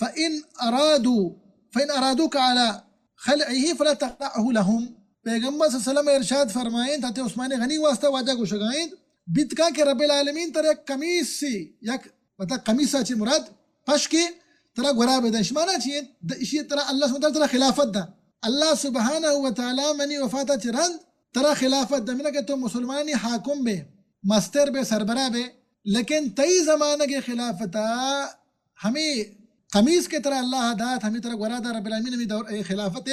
فإن أرادوا، فإن أرادوك على خلعه فلا تخلعه لهم۔ پیغمبر صلی اللہ علیہ وسلم ارشاد فرمائنت، حضرت عثمان غنی واسطہ واجہ گوشگائنت، بیت کن کہ رب العالمین ترا یک قمیصے، یک مطلب قمیصا چی مراد پشکے ترا گورا بدن۔ شمانا چی انت؟ د-، اشی ترا اللہ سبحانہ وتعالی ترا خلافت دا۔ اللہ سبحانہ و تعالی منی وفاتا چی رند ترا خلافت دا۔ منا کہ تو مسلمانی حاکم بے، مستر بے، سربراہ بے، لیکن تئی زمانگ خلافتا ہمے قمیص کہ ترا اللہ دات، ہمے ترا گورا دا رب العالمین، ہمے دور اے خلافت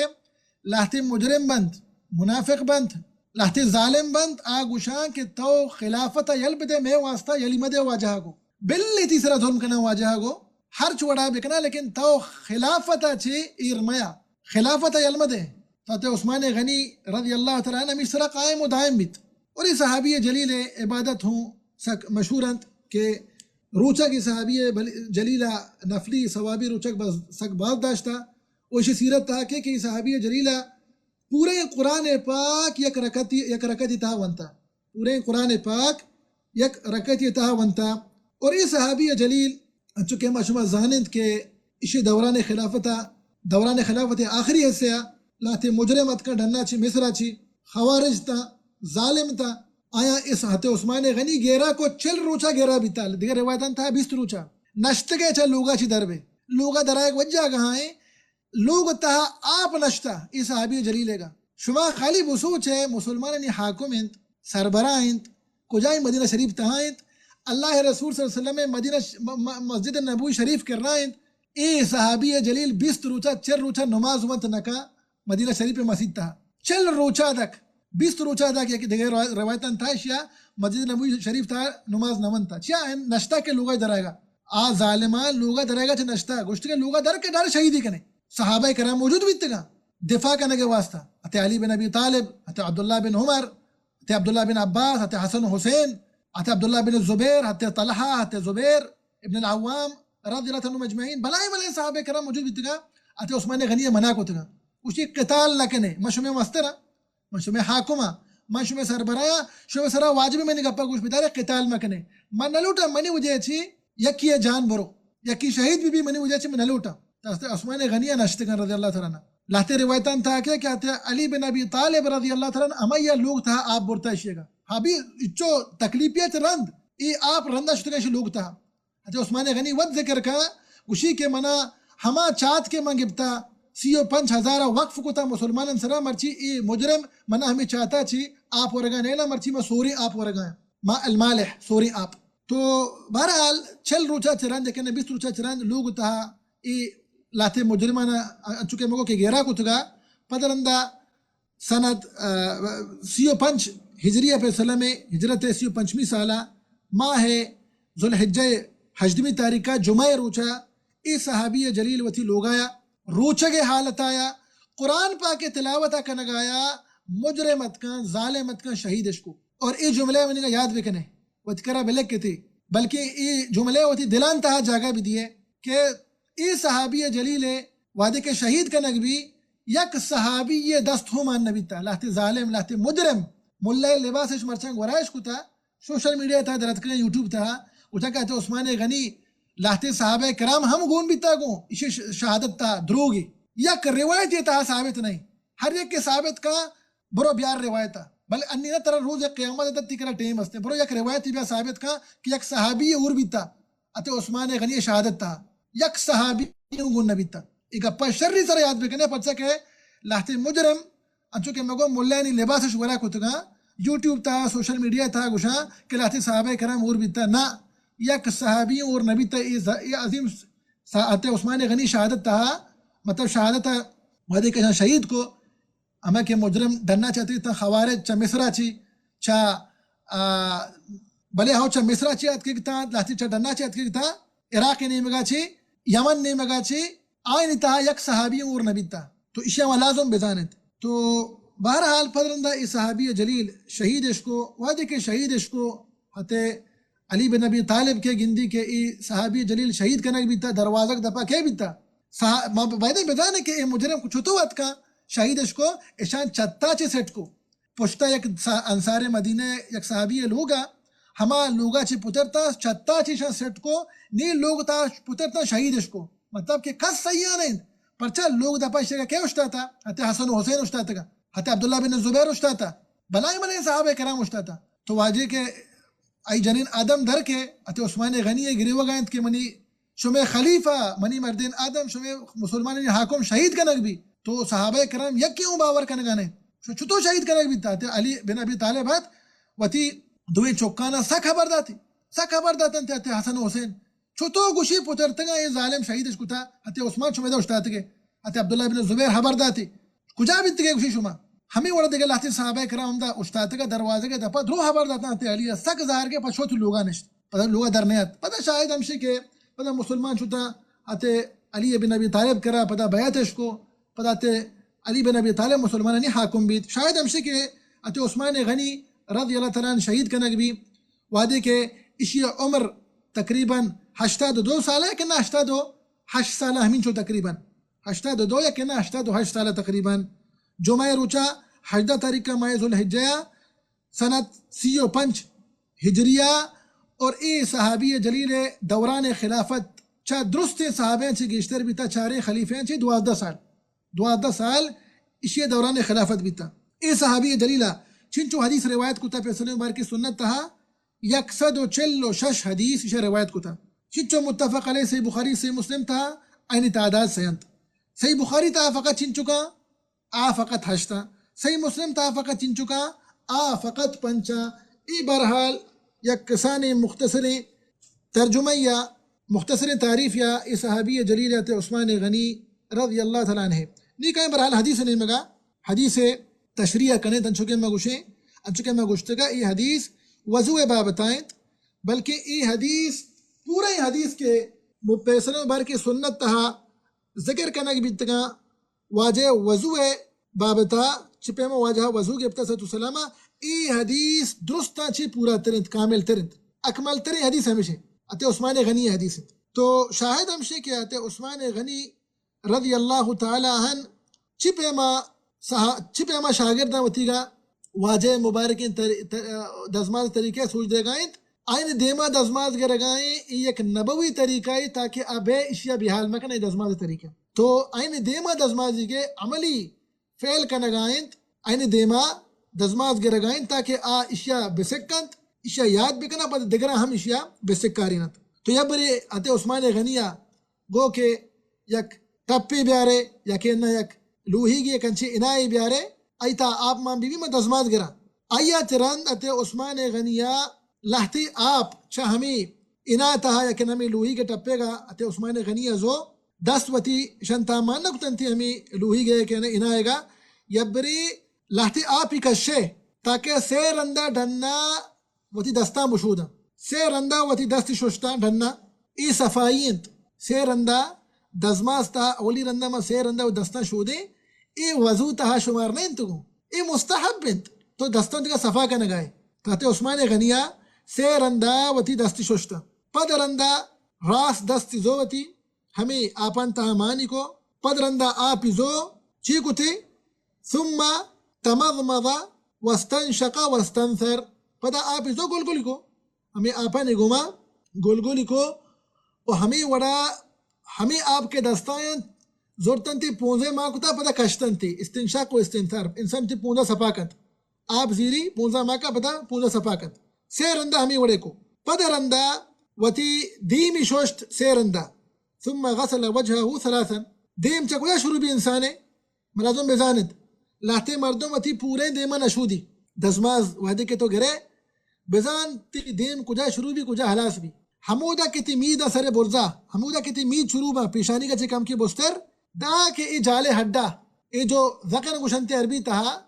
لہتے مجرم بنت، منافق بنت، لہتے ظالم بنت، آ گوشاں کہ تو خلافت ء یل بدے، مئے واسطہ یلی مدے واجہ ء گو۔ بلے تئی سرا ظلم کناں واجہ ء گو، ہرچ وڑا بکناں، لیکن تو خلافت ء چے ایر میا، خلافت ء یل مدے۔ تو حضرت عثمان غنی رضی اللہ تعالی عنہ ہمیش سرا قائم و دائم بیت۔ اور اے صحابی جلیل ء عبادت ہوں سک مشہور انت کہ روچگ اے صحابی بل-، جلیل ء نفلی ثوابی روچگ باز، سک باز داشتا۔ و ایشی سیرت تہا کہ، کہ اے صحابی جلیل ء پوریں قرآن پاک یک رکعتی، یک رکعتی تہا ونتا۔ پوریں قرآن پاک یک رکعتی تہا ونتا۔ اور اے صحابی جلیل، انچو کہ ما شما زاننت کہ ایشی دوران خلافت ء، دوران خلافت ء آخری حصہ ء لہتے مجرم اتکاں ڈنا چی، مصر ء چی، خوارج تا، ظالم تا۔ آیاں اس حضرت عثمان غنی گیرا کو، چل روچا گیرا بیتا، دگہ روایتاں تہا بیست روچا۔ نشتگے چا لوگا چی در بے۔ لوگا درائے وجہ گہائیں، لوگ تہا آپ نشتا، اے صحابی جلیل گا۔ شما خالی بسوچ ہے، مسلمانانی حاکم انت، سربراہ انت، کجائیں مدینہ شریف تہا انت، اللہ رسول صلی اللہ علیہ وسلم مدینہ ش-، م-، م-، مسجد نبوی شریف کرا انت، اے صحابی جلیل بیست روچا، چل روچا نماز ونت نکا مدینہ شریف مسجد تہا۔ چل روچا دک، بیست روچا دک، یک دگہ رو-، روایتاں تہا اشیا مسجد نبوی شریف تہا نماز نہ ونتا۔ چیا؟ نشتا کہ لوگا درائے گا۔ آ ظالمان لوگا درائے گا چہ نشتا۔ گوشتگے لوگا در کہ در شہیدی کنے۔ صحابہ کرام موجود بیتگاں دفاع کنگ ء واسطہ۔ حضرت علی بن ابی طالب، حضرت عبداللہ بن عمر، حضرت عبداللہ بن عباس، حضرت حسن و حسین، حضرت عبداللہ بن زبیر، حضرت طلحہ، حضرت زبیر ابن العوام رضی اللہ عنہم اجمعین، بلائیں بلائیں صحابہ کرام موجود بیتگاں، حضرت عثمان غنی ء منع کتگاں۔ گوشتی قتال نہ کنے، من شمے مستر آں، من شمے حاکم آں، من شمئے سربراہ آں، شمئے سرا واجب منی گپا گوش بدارے، قتال مکنے۔ من نہ لوٹاں منی وجہ چی یکی ء جان برو، یکی شہید بہ بی، منی وجہ چی من نہ لوٹاں۔ تو حضرت عثمان غنی ء نشتگاں رضی اللہ تعالی عنہ۔ لہتے روایتاں تہا کہ، کہ حضرت علی بن ابی طالب رضی اللہ تعالی عنہ ہمائی ء لوگ تہا آپ برتا اشیگا۔ ہاں بی اچو تکلیفی ء چہ رند، اے آپ رندا شتگاں اشی لوگ تہا۔ حضرت عثمان غنی وت ذکر کا، گوشی کہ منا ہما چات کہ من گپتا، سی و پنچ ہزار وقف کتا مسلمانان سرا، مرچی اے مجرم منا ہمیں چاتا چی آپ ورگا نیلا، مرچی ما سوریں آپ ورگا، ما المالح، سوریں آپ۔ تو بہرحال چل روچا چہ رند، یکن بیست روچا چہ رند لوگ تہا اے لہتے مجرمانا انچو کہ مگو کہ گیرا کتگا۔ پد رندا سنت، آ، سی و پنچ ہجری ء پیسلہ میں، ہجرت ء سی و پنچمی سالہ ماہ ذوالحجہ ء ہژدمی تاریخ ء جمعہ ء روچا اے صحابی جلیل وتی لوگایا روچگ ء حالت آیا قرآن پاک ء تلاوت ء کنگ آیا، مجرم اتکاں، ظالم اتکاں، شہید اش کو۔ اور اے جملہ منی یاد بکنے، وتی کرا بلکتے، بلکہ اے جملہ وتی دلان تہا جاگہ بدیے کہ اے صحابی جلیل ء وہدے کہ شہید کنگ بی، یک صحابی ء دست ہم مان نہ بیتا، لہتے ظالم، لہتے مجرم، ملا ء لباس اش مرچاں گورائش کتا، سوشل میڈیا تہا درتکنے، یوٹیوب تہا، گوشا کہ حضرت عثمان غنی لہتے صحابہ کرام ہم گون بیتا گوں، ایشی ش-، شہادت تہا دروگی۔ یک روایت ء تہا ثابت نہیں، ہر یک کہ ثابت کا، برو بیار روایت ء۔ بلے انی نہ، ترا روز قیامت ء تی کرا ٹیم است، برو یک روایت بیا ثابت کا کہ یک صحابی اور بیتا۔ حضرت عثمان غنی شہادت تہا یک صحابی گون نہ بیتا۔ اے گپا شری سر یاد بکنے، پرچا کہ لہتے مجرم انچو کہ مگو ملانی لباسش ورا کتگاں، یوٹیوب تہا، سوشل میڈیا تہا گوشاں کہ لہتے صحابہ کرام اور بیتا۔ نہ، یک صحابی اور نہ بیتا۔ اے ز-، اے عظیم سا-، حضرت عثمان غنی شہادت تہا، مطلب شہادت وہدے کہ شہید کو، ہمے کہ مجرم ڈنا چہ اتکگ اتاں، خوارج چہ مصرا چی، چہ، آ، بلے ہو چہ مصرا چی اتکگ اتاں، لہتے چہ ڈنا چہ اتکگ اتاں، عراق نیمگا چی، یمن نیمگا چی، آئینی تہا یک صحابی اور نہ بیتا۔ تو اشیا ما لازم بزانت۔ تو بہرحال پد رندا اے صحابی جلیل شہید اش کو، وہدے کہ شہید اش کو، حضرت علی بن ابی طالب کہ گندی کہ اے صحابی جلیل شہید کنگ بیتا، دروازگ دپا کئے بیتا؟ صحا-، ما باید بزانیں کہ اے مجرم چطو اتکا شہید اش کو، اشان چتا چے سیٹ کو۔ پشتا یک سا-، انصار مدینہ یک صحابی لوگا، ہما لوگا چے پترتا، چتا چے اشان سیٹ کو، نی لوگ تا پترتا شہید اش کو۔ مطلب کہ کس صحیح نہ انت، پرچا لوگ دپا اشتگا کئے اشتاتا؟ حضرت حسن و حسین اشتاتگا، حضرت عبداللہ بن زبیر اشتاتا، بلائیں بلائیں صحابہ کرام اشتاتا۔ تو واجہ کہ آئی جنین آدم در کے، حضرت عثمان غنی ء گریوگا انت کہ منی، شمے خلیفہ، منی مردین آدم، شمے مسلمانانی حاکم شہید کنگ بی، تو صحابہ کرام یکے اوں باور کنگا نہ انت۔ شو چطور شہید کنگ بیتا؟ حضرت علی بن ابی طالب ات وتی دوئیں چکانا سک خبر داتی، سک خبر داتنت حضرت حسن و حسین۔ چطور گوشی پترتگا اے ظالم شہید اش کتا، حضرت عثمان شمے دا اشتاتگے، حضرت عبداللہ بن زبیر خبر داتی۔ کجا بیتگے گوشی شما؟ ہمے وڑا دگہ لہتیں صحابہ کرام ہمدا اوشتاتگا دروازگے دپا درو ہبر داتاں، حضرت علی ء سک زہر گپت، پہ شوت لوگا نشت، پدا لوگا در نیات۔ پدا شاید ہمشی کہ پدا مسلمان شتاں، حضرت علی بن ابی طالب کرا پدا بیعت اش کو، پدا حضرت علی بن ابی طالب مسلمانانی حاکم بیت۔ شاید ہمشی کہ حضرت عثمان غنی رضی اللہ تعالی عنہ شہید کنگ بی، وہدے کہ اشی عمر تقریباً ہشتاد و دو سال ہے کہ نہ ہشتاد و ہشت سال، ہمینچو تقریباً ہشتاد و دو یا کہ نہ ہشتاد و ہشت سال تقریباً۔ جمعہ روچا ہژدہ تاریخ کا ماہ ذوالحجہ سنت سی و پنچ ہجریہ، اور اے صحابی جلیل دوران خلافت چا درستیں صحابیاں چی گیشتر بیتا، چاریں خلیفیاں چی دوازدہ سال، دوازدہ سال اشی دوران خلافت بیتا۔ اے صحابی جلیلہ چنچو حدیث روایت کتا پیسلیں مبارکی سنت تہا، یک سد و چل و شش حدیث ایشا روایت کتا۔ چنچو متفق علیہ صحیح بخاری، صحیح مسلم تہا آئینی تعداد سیانت۔ صحیح بخاری تہا فقط چنچکا؟ آ فقط ہشتا۔ صحیح مسلم تہا فقط چنچکا؟ آ فقط پنچا۔ اے بہرحال یک کسانیں مختصریں ترجمہ یا مختصریں تعریف یا اے صحابی جلیل حضرت عثمان غنی رضی اللہ تعالی عنہ۔ نی کہیں بہرحال حدیث نیمگا حدیث تشریح کنیں، تنچو کہ ما گوشیں، انچو کہ ما گوشتگا اے حدیث وضو بابتا انت، بلکہ اے حدیث، پورا اے حدیث کہ پیسلیں مبارکی سنت تہا ذکر کنگ بیتگاں، واجہ وضو بابتا چہ پیما واجہ وضو گپتا صلی اللہ علیہ وسلم، اے حدیث درستاں چی پورا تر انت، کامل تر انت، اکمل ترین حدیث ہمیش انت، حضرت عثمان غنی حدیث انت۔ تو شاہد ہمشی کہ حضرت عثمان غنی رضی اللہ تعالی عنہ چی پیما صحا-، چی پیما شاگرداں وتیگا واجہ مبارکیں تر-، تر-، دزماز طریقہ سوج دیگا انت، آئین دیما دزماز گرگائیں، اے یک نبوی طریقہ ای تاکہ آ بے اشیا بیحال مکن اے دزماز طریقہ۔ تو آئین دیما دزمازی کے عملی فعل کنگا انت، آئین دیما دزماز گرگا انت تاکہ آ اشیا بسکنت، اشیا یاد بکناں، پد دگراں ہم اشیا بسکارینت۔ تو یا برے اتے عثمان غنیہ گو کہ یک ٹپے بیارے، یا کہ نہ یک لوہیگے، یک انچیں انائے بیارے، آئی تا آپ مان بی بی، من دزماز گراں۔ آئی ء چہ رند اتے عثمان غنی ء لہتے آپ چہ ہمے انا تہا یا کہ ہمے لوہیگ ء ٹپیگ ء اتے عثمان غنی ء زو دست وتی شنتا مان نہ کتنتی ہمے لوہیگ ء کہ انائیگ ء یبرے لہتے آپی کشے تاکہ سے رندا ڈنا وتی دستاں بشوداں۔ سے رندا وتی دست ششتاں ڈنا۔ اے صفائی انت۔ سے رندا دزماز تہا اولی رندا ما سے رندا وتی دستاں شودیں۔ اے وضو تہا شمار نہ انت گوں۔ اے مستحب انت۔ تو دستاں دگہ صفا کنگائے۔ تو اتے عثمان غنیا سے رندا وتی دست ششتاں۔ پد رندا راست دست زو وتی ہمے آپان تہا مانی کو، پد رندا آپی زو چی کتی؟ ثم تمضمض واستنشق واستنثر۔ پدا آپی زو گلگلی کو، ہمے آپانی گوما گلگلی کو، و ہمے وڑا ہمے آپ کے دستاں انت، زرتنتی پونزے ما کتا، پدا کشتنتی، استنشاق و استنثار، انسان تی پونزا صفا کنت۔ آپ زیری پونزا ماکا پدا پونزا صفا کنت۔ سے رندا ہمے وڑے کو۔ پد رندا وتی دیمی ششت سے رندا۔ ثم غسل وجهه ثلاثا۔ دیم چہ کجا شروع بی انسانے؟ ملازم بزانت۔ لہتے مردم وتی پوریں دیما نشودی۔ دزماز وہدے کہ تو گرے، بزان تی دیم کجا شروع بی، کجا ہلاس بی۔ ہمودا کہ تی مید سر برزا، ہمودا کہ تی مید شروع با، پیشانی کا چہ کم کی بستر، دا کہ اے جالے ہڈا، اے جو ذقن گوشنتے عربی تہا،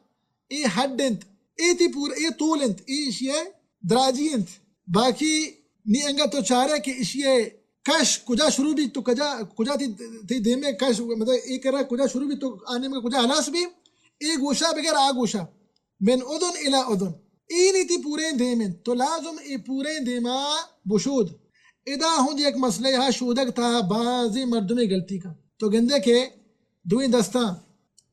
اے ہڈ انت، اے تی پور، اے تول انت، اے اشی ء دراجی انت۔ باقی نی انگت تو چارے کہ اشی ء کش کجا شروع بیت، تو کجا، کجا تی، تی دیمے کش، مطلب اے کرا کجا شروع بیت، تو آ نیمگا کجا ہلاس بی، اے گوشا بگر آ گوشا۔ من اذن الی اذن۔ اے نی تی پوریں دیم انت۔ تو لازم اے پوریں دیما بشود۔ ادا ہند یک مسئلہ ہا شودگ تا بازیں مردمے غلطی کن۔ تو گندے کہ دوئیں دستاں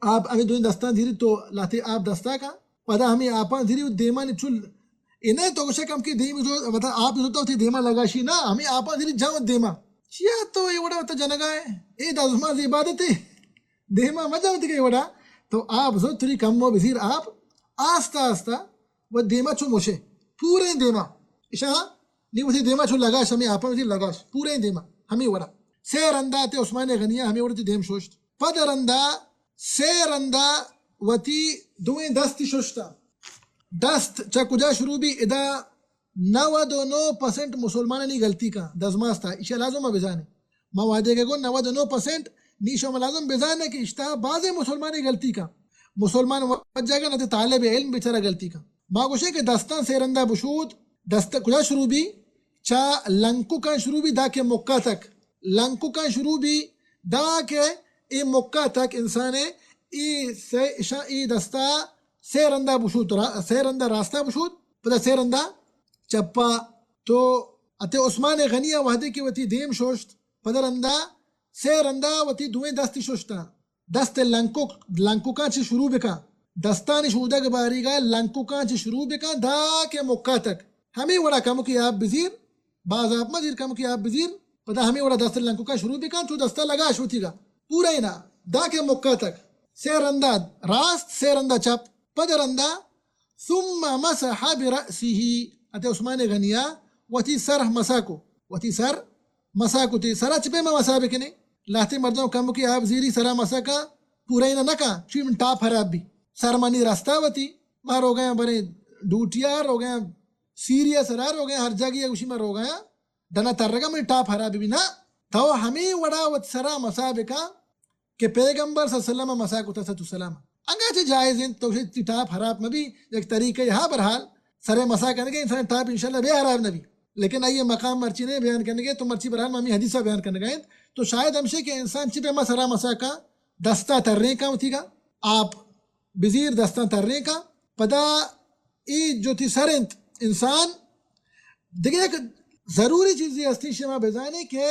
آپ، ہمے دوئیں دستاں زیری تو لہتے آپ دستا کا، پدا ہمے آپاں زیری و دیمانی چل۔ اے نہ تو گوشے کم کہ دیم جو، مطلب آپ جو تو وتی دیما لگاشی نا، ہمے آپاں زیری جاؤ دیما۔ چیا تو اے وڑا وتا جنگا ہے؟ اے دزماز عبادت ہے۔ دیما مجاؤ دیگہ اے وڑا۔ تو آپ زو تری کم و بزیر آپ آستا آستا و دیما چو موشے۔ پوریں دیما۔ اشاں نی وتی دیما چو لگاش، ہمے آپاں وتی لگاش۔ پوریں دیما۔ ہمے وڑا۔ سے رندا تے عثمان غنیہ ہمے وڑا تی دیم شوشت۔ پد رندا سے رندا وتی دوئیں دستی ششتا۔ دست چہ کجا شروع بی؟ ادا نود و نو پرسنٹ مسلمانانی غلطی کن دزماستا، ایشی لازم ما بزانیں۔ ما وعدے کہ گوں نود و نو پرسنٹ نی شما لازم بزانیں کہ اشتا بازیں مسلمانی غلطی کن۔ مسلمان وجہ کہ نہ تے طالب علم بیچارہ غلطی کن۔ ما گوشیں کہ دستان سے رندا بشود، دست کجا شروع بی؟ چا لنککاں شروع بی دا کہ مکا تک۔ لنککاں شروع بی دا کہ اے مکا تک انسانے اے سے، اشاں اے دستا سے رندا بشود، را-، سے رندا راستا بشود، پدا سے رندا چپا۔ تو اتے عثمان غنی ء وہدے کہ وتی دیم ششت، پدا رندا سے رندا وتی دوئیں دستی ششتاں۔ دست لنکک، لنککاں چہ شروع بکن۔ دستانی شودگ باریگا لنککاں چہ شروع بکن، دا کہ مکا تک۔ ہمے وڑا کمکی آپ بزیر، باز آپ مزیر، کمکی آپ بزیر۔ پدا ہمے وڑا دست لنککاں شروع بکن، چو دستا لگا شوتیگا۔ پورا اینا، دا کہ مکا تک۔ سے رندا راست، سے رندا چپ۔ پد رندا ثم مسح برأسه، اتے عثمان غنیا وتی سر مسا کو، وتی سر مسا کو۔ تی سرا چہ پیما مسا بکنے؟ لہتے مردم کمکی آپ زیری سرا مسا کا، پورا اینا نہ کا، چوی من ٹاپ خراب بی۔ سر منی رستا وتی، ما روگایا بریں ڈوٹیا، روگایا سیریا سرا، روگایا ہر جاگی گوشی ما روگایا ڈنا ترگا منی ٹاپ خراب بی۔ نہ، تو ہمے وڑا وت سرا مسا بکا کہ پیغمبر صلی اللہ علیہ وسلم مسا کتا صلی اللہ علیہ وسلم۔ انگا چہ جائز انت تو تی ٹاپ خراب مبی، یک طریقہ ہا۔ برحال سرے مسا کنگے انسان ٹاپ انشاءاللہ بے خراب نبی، لیکن آئیے مقام مرچی نے بیان کنگے، تو مرچی برحال ما ہمیں حدیثہ بیان کنگا انت۔ تو شاید ہمشے کہ انسان چی پہ ما سرا مسا کا، دستا تریں کا وتی کا، آپ بزیر دستاں تریں کا، پدا اے جو تی سر انت انسان۔ دگہ یک ضروری چیزے ہستی شما بزانے کہ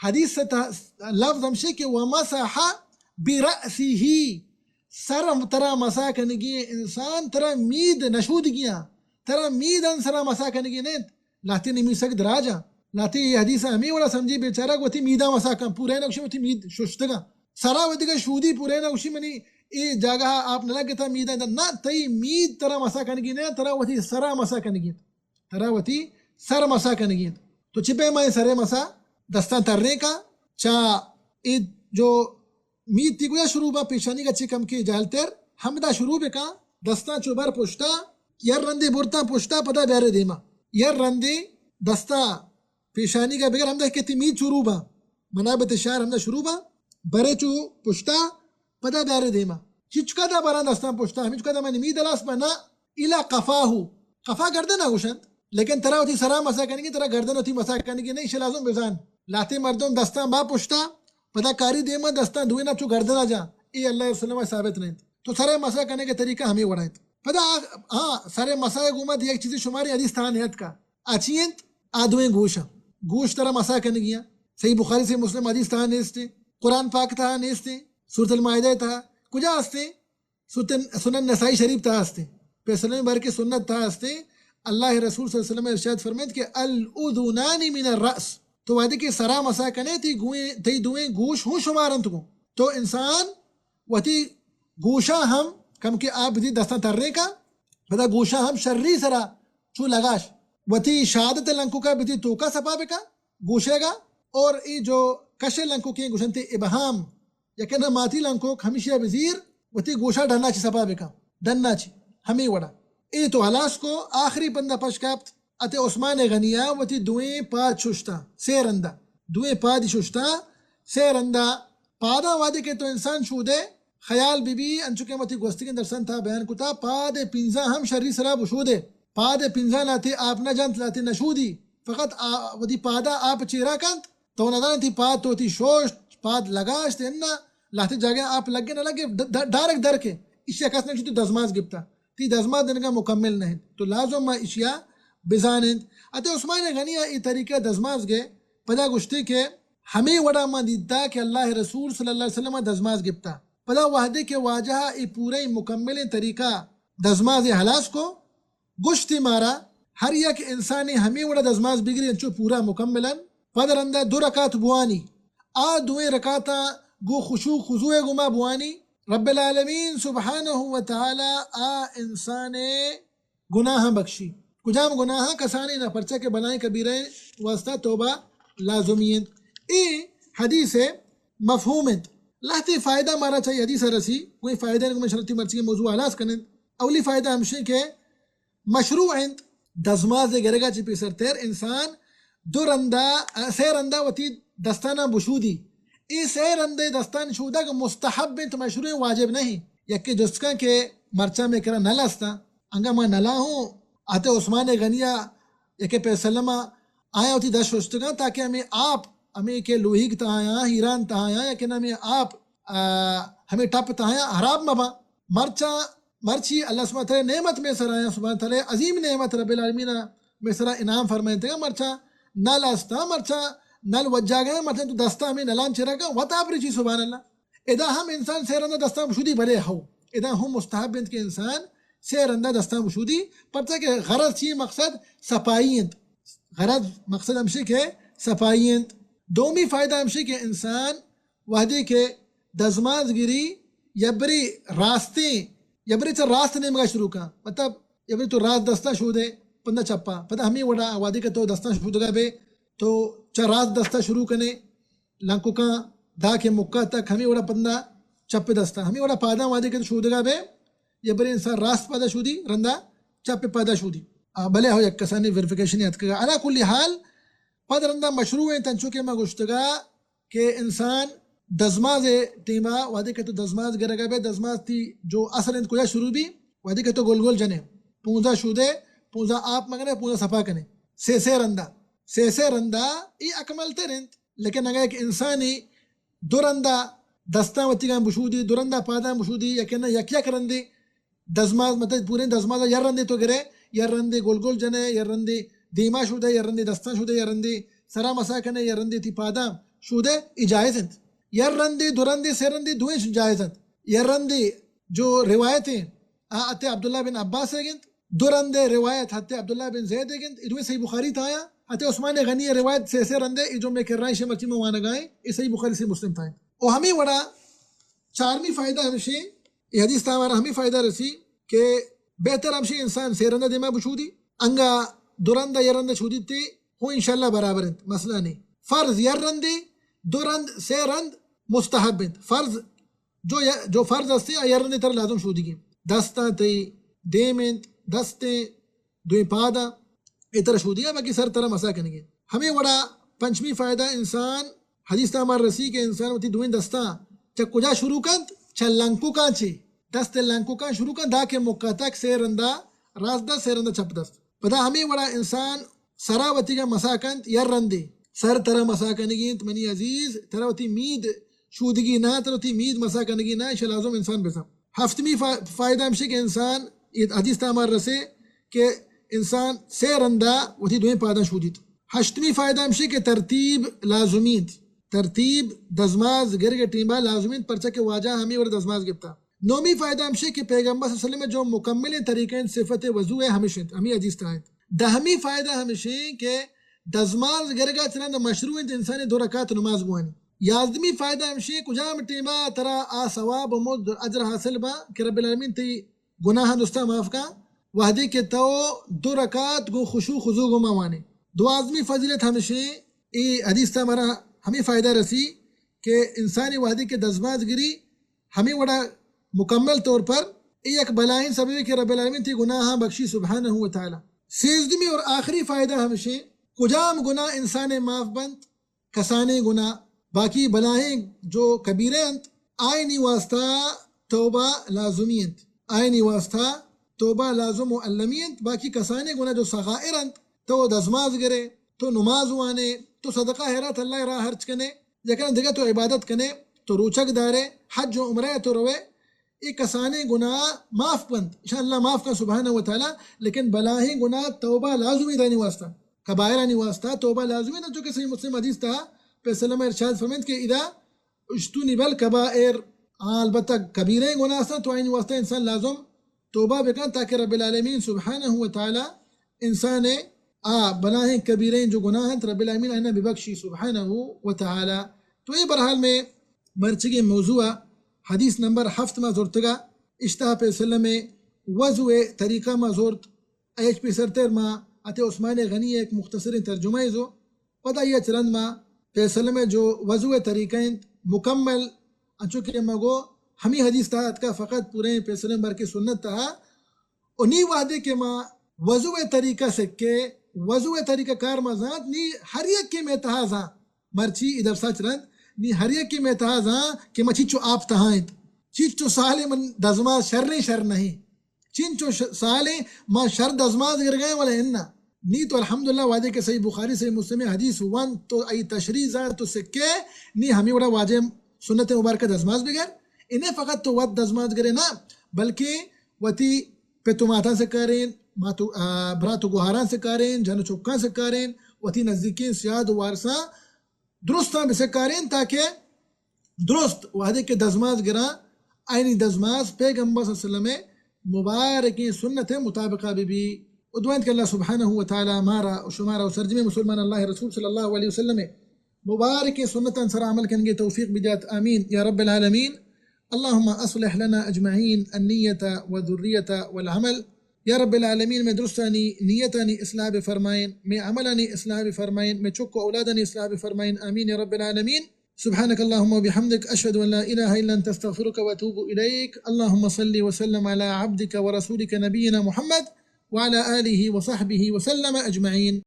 حدیث تہ لفظ ہمشے کہ ومسح برأسه، سر ترا مسا کنگی ایں، انسان ترا مید نشودگی آں، ترا مید ان سرا مسا کنگی نہ انت۔ لہتیں نمی سک دراج آں۔ لہتیں اے حدیث ہمے وڑا سمجھی بیچارہ گوں وتی میداں مسا کن، پورے نہ گوشی وتی مید ششتگاں۔ سرا وتی گا شودی پورے نہ گوشی منی اے جاگہ آپ نہ لگتا میداں، نہ، تئی مید ترا مسا کنگی نہ، ترا وتی سرا مسا کنگی انت۔ ترا وتی سر مسا کنگی انت۔ تو چہ پیما اے سرے مسا دستاں تریں کا؟ چا اے جو مید تی کجا شروع با؟ پیشانی گا چہ کم کے جہل تر ہمدا شروع بکا۔ دستاں چو بر پشتا، یر رندے برتاں پشتا، پدا بیارے دیما۔ یر رندے دستاں پیشانی گا بگر ہمدا کہ تی مید شروع با، منابت شعر ہمدا شروع با، برے چو پشتا، پدا بیارے دیما۔ چچکا دا بران دستاں پشتا، ہمچکا دا من مید ہلاس با نہ، الا قفاہو، قفا گردن ء گوشنت، لیکن ترا وتی سرا مسا کنگی، ترا گردن وتی مسا کنگی نہیں، شے لازم بزان۔ لہتے مردم دستاں با پشتا، پدا کاری دیما دستاں دوینا چو گردن ء جا، اے اللہ رسول ما ثابت نہیں۔ تو سرے مسا کنگے طریقہ ہمیں وڑا انت۔ پدا آ، ہاں، سرے مسا گوما دی ایک چیزی شماری حدیث تھا نیت کا۔ آ چی انت؟ آ دوئیں گوش انت۔ گوش ترا مسا کنگی انت۔ صحیح بخاری، صحیح مسلم حدیث تہا نیست انت۔ قرآن پاک تہا نیست انت۔ سورۃ المائدہ تہا کجا است انت؟ سورۃ سنن نسائی شریف تہا است انت۔ پیسلم بر کے سنت تہا است انت۔ اللہ رسول صلی اللہ علیہ وسلم ارشاد فرمائیت کہ الاذنان من الرأس۔ تو وہدے کہ سرا مسا کنے، تی گوئیں، تی دوئیں گوش ہوں شمار انت گوں۔ تو انسان وتی گوشاں ہم کم کے آپ بدی دستاں تریں کا، پدا گوشاں ہم شری سرا چو لگاش، وتی شہادت لنکوکا بدی توکا سپا بکا گوشے گا، اور ای جو کش لنکوکیں گوشنتے ابہام، یکے نہ ماتی لنکوک ہمیشی بزیر، وتی گوشا ڈنا چی سپا بکا، ڈنا چی، ہمیں وڑا۔ اے تو ہلاس کو، آخری پندہ پش کپت، اتے عثمان غنی ء وتی دوئیں پاد ششتاں، سے رندا، دوئیں پادی ششتاں، سے رندا۔ پاداں وہدے کہ تو انسان شودے، خیال بی بی، انچو کہ وتی گوستگیں درساں تہا بیان کتا، پاد پنزاں ہم شری سرا بشودے۔ پاد پنزاں لہتے آپ نہ جنت، لہتے نہ شودی، فقط آ، وتی پادا آپ چیرا کنت، تو نہ زانت تی پاد تو تی شوشت، پاد لگاشت، انا لہتے جاگہ آپ لگے نہ لگے، د-، د-، ڈائریکٹ در کے، اشیا کس نہ گوشی تو دزماز گپتا۔ تی دزماز دنگا مکمل نہ انت۔ تو لازم ما اشیا بزان انت۔ اتے عثمان غنی ء اے طریقہ دزماز گے پدا گوشتے کہ ہمیں وڑا ما دیتا کہ اللہ رسول صلی اللہ علیہ وسلم ء دزماز گپتا۔ پدا وہدے کہ واجہ ء اے پورے مکملیں طریقہ دزماز ء ہلاس کو، گوشتی مارا ہر یک انسانے ہمیں وڑا دزماز بگری انچو پورا مکمل انت۔ پد رندا دو رکعت بوانی، آ دوئیں رکعتاں گو خشوع خضوع گما بوانی۔ رب العالمین سبحانہ و تعالی آ انسان گناہاں بخشی۔ کجام گناہاں؟ کسانی نہ، پرچہ کہ بلائیں کبیرہ واسطہ توبہ لازمی انت۔ اے حدیث مفہوم انت۔ لہتے فائدہ مارا چاہیے حدیث رسی، کوئی فائدہ نہیں، میں شرطی مرچی موضوع ہلاس کنن۔ اولی فائدہ ہمشیں کہ مشروع انت دزماز گرگا چہ پیسر تر انسان دو رندا، سے رندا وتی دستانا بشودی۔ اے سے رندے دستان شودگ مستحب انت، مشروع، واجب نہیں۔ یکے جست کن کہ مرچاں میں کرا نل استاں، انگا ما نلا ہوں، آتے عثمان غنی ء یکے پیسلم ء آیاں وتی دست ششتگاں تاکہ ہمیں آپ، ہمیں کہ لوہیگ تہایاں، ہیران تہایاں، یا کہ ہمیں آپ، آ، ہمیں ٹپ تہایاں حراب مباں۔ مرچاں مرچی اللہ سبحانہ تعالی نعمت میں سرا، یا سبحانہ تعالی عظیم نعمت رب العالمین میں سرا انعام فرمائنتگا۔ مرچاں نل استا، مرچاں نل وجا گئے، مرچاں تو دستا ہمیں نلان چرا کا وتا پریچی، سبحان اللہ۔ ادا ہم انسان سے رندا دستان بشودی، بلے ہو، ادا ہم مستحب انت کہ انسان سے رندا دستان بشودی، پرچا کہ غرض چی، مقصد صفائی انت۔ غرض، مقصد ہمشی کہ صفائی انت۔ دومی فائدہ ہمشی کہ انسان وہدے کہ دزماز گری، یبری راستیں، یبری چہ راست نیمگا شروع کن، مطلب یبری تو راست دستا شودے، پندا چپا، پدا ہمیں وڑا وہدے کہ تو دستان شودگا بے، تو چہ راست دستا شروع کنے، لنککاں دا کہ مکا تک ہمیں وڑا پندا چپ دستا، ہمیں وڑا پاداں وہدے کہ تو شودگا بے، یبری انسان راست پادا شودی، رندا چپ پادا شودی۔ آ، بلے ہو یک کسانی ویریفیکیشن اتکگا۔ علی کل حال، پد رندا مشروع انت، انچو کہ ما گوشتگا، کہ انسان دزماز ٹیما وہدے کہ تو دزماز گرگا بے، دزماز تی جو اصل انت کجا شروع بی، وہدے کہ تو گل گل جنے، پونزا شودے، پونزا آپ مگنے، پونزا صفا کنے، سے سے رندا، سے سے رندا ای اکمل تر انت۔ لیکن اگاں یک انسانی دو رندا دستاں وتیگاں بشودی، دو رندا پاداں بشودی، یا کہ نہ یک یک رندے دزماز، مطلب پوریں دزماز ء یر رندے تو گرے، یر رندے گل گل جنے، یر رندے دیما شودے، یر رندے دستاں شودے، یر رندے سرا مسا کنے، یر رندے تی پاداں شودے، ای جائز انت۔ یر رندے، دو رندے، سے رندے دوئیں جائز انت۔ یر رندے جو روایت ہیں، آ حضرت عبداللہ بن عباس ء گنت، دو رند ء روایت حضرت عبداللہ بن زید ء گنت، اے دوئیں صحیح بخاری تہا آیاں، حضرت عثمان غنی ء روایت سے سے رند ء، اے جو مئے کرا ایں، شے مرچی ما وانگا ایں، اے صحیح بخاری صحیح مسلم تہا انت۔ و ہمے وڑا چارمی فائدہ ہمشیں، اے حدیث تہا مارا ہمے فائدہ رسی کہ بہتر ہمشیں انسان سے رند ء دیما بشودی، انگا دو رند ء یک رند ء شودیت تے ہوں انشاءاللہ برابر انت، مسئلہ نہیں۔ فرض یک رندے، دو رند، سے رند مستحب انت۔ فرض جو ی-، جو فرض ہستے، آ یک رندے ترا لازم شودگی۔ دستاں تئی دیم انت، دستیں دوئیں پاداں، اے ترا شودگی، باقی سر ترا مسح کنگی۔ ہمے وڑا پنچمی فائدہ، انسان حدیث تہا مارا رسی کہ انسان وتی دوئیں دستاں چہ کجا شروع کنت؟ چہ لنککاں چے؟ دست لنککاں شروع کنت، داں کہ مکتک سے رندا راست دست، سے رندا چپ دست۔ پدا ہمے وڑا انسان سرا وتیگا مسح کنت، یک رندے سر ترا مسح کنگی انت، منی عزیز، ترا وتی مید شودگی نہ، ترا وتی مید مسح کنگی نہ، ایشا لازم انسان بزان۔ ہفتمی فا-، فائدہ ہمشی کہ انسان، اے حدیث تہا مارا رسے کہ انسان سے رندا وتی دوئیں پاداں شودیت۔ ہشتمی فائدہ ہمشی کہ ترتیب لازمی انت۔ ترتیب دزماز گرگ ٹیما لازمی انت، پرچا کہ واجہ ہمے وڑ دزماز گپتا۔ نومی فائدہ ہمشی کہ پیغمبر صلی اللہ علیہ وسلم جو مکملیں طریقہ انت صفت وضو ء، ہمش انت، ہمے حدیث تہا انت۔ دہمی فائدہ ہمشی کہ دزماز گرگا چہ رند مشروع انت انسان دو رکعت نماز بوانی۔ یازدمی فائدہ ہمشی، کجام ٹیما ترا آ ثواب و مزد و اجر حاصل با کہ رب العالمین تئی گناہاں درستاں معاف کن، وہدے کہ تو دو رکعت گوں خشوع خضوع گوما وانے۔ دوازدمی فضیلت ہمشی، اے حدیث تہا مارا ہمے فائدہ رسی کہ انسانی وہدے کہ دزماز گری، ہمے وڑا مکمل طور پر اے یک بلاہیں سببے کہ رب العالمین تئی گناہاں بخشی سبحانہ و تعالی۔ سیزدمی اور آخری فائدہ ہمشی، کجام گناہ انسان معاف بنت؟ کسانیں گناہ، باقی بلاہیں جو کبیرہ انت، آئینی واسطہ توبہ لازمی انت۔ آئینی واسطہ توبہ لازم و المی انت۔ باقی کسانیں گناہ جو صغائر انت، تو دزماز گرے، تو نماز وانے، تو صدقہ خیرات اللہ راہ ہرچ کنے، یا کنے دگہ تو عبادت کنے، تو روچگ دارے، حج و عمرہ تو روے، اے کسانیں گناہ معاف بنت، ایشاں اللہ معاف کن سبحانہ و تعالی، لیکن بلاہیں گناہ توبہ لازمی دانی واسطہ، کبائرانی واسطہ توبہ لازمی دن، چونکہ صحیح مسلم حدیث تہا پیسلم ارشاد فرمائنت کہ اذا اجتنب الکبائر، آ البتہ کبیریں گناہ استاں تو آئینی واسطہ انسان لازم توبہ بکن تاکہ رب العالمین سبحانہ و تعالی انسان آ بلاہیں کبیریں جو گناہ انت رب العالمین آئینا ببخشی سبحانہ و تعالی۔ تو اے برحال میں مرچگیں موضوع ء حدیث نمبر ہفت ما زرتگا، اشتہا پیسلم ء وضو ء طریقہ ما زرت، ایچ پیسرتر ما اتے عثمان غنی ء یک مختصریں ترجمہ ء زو، پدا یہ چرند ما پیسلم ء جو وضو ء طریقہ انت مکمل، انچو کہ ما گو ہمی حدیث تہا اتکا فقط پوریں پیسلم بر کے سنت تہا و نی وہدے کہ ما وضو ء طریقہ سکے، وضو ء طریقہ کار ما زانت، نی ہر یکے مئے تہا زان۔ مرچی اے درسا چہ رند نی ہر یکے مئے تہا زان کہ ما چنچو آپ تہا انت۔ چنچو سالیں من دزماز شریں شر نہیں۔ چنچو ش-، سالیں ما شر دزماز گرگا ایں، ولے اناں۔ نی تو الحمدللہ وہدے کہ صحیح بخاری، صحیح مسلم حدیث وانت، تو ای تشریح زانت، تو سکے، نی ہمے وڑا واجہ سنت مبارکہ دزماز بگر۔ انہیں فقط تو وت دزماز گرے نہ، بلکہ وتی پت و ماتاں سکارین، مات و، آ، برات و گوہاراں سکارین، جن و چکاں سکارین، وتی نزدیکیں سیاد و وارساں درستاں بسکارین تاکہ درست وہدے کہ دزماز گراں، آئینی دزماز پیغمبر صلی اللہ علیہ وسلم مبارکیں سنت مطابقہ بہ بی۔ و دعا انت کہ اللہ سبحانہ و تعالی مارا و شمارا و سرجمیں مسلمان اللہ رسول صلی اللہ علیہ وسلم مبارکیں سنتاں سرا عمل کنگے توفیق بدیات۔ آمین یا رب العالمین۔ اللهم أصلح لنا أجمعين النية والذرية والعمل۔ یا رب العالمین، مئے درستانی نیتانی اصلاح بفرمائین، مئے عملانی اصلاح بفرمائین، مئے چک و اولادانی اصلاح بفرمائین۔ آمین یا رب العالمین۔ سبحانك اللهم وبحمدك، أشهد أن لا إله إلا أنت، أستغفرك وأتوب إليك۔ اللهم صل وسلم على عبدك ورسولك نبينا محمد وعلى آله وصحبه وسلم أجمعين۔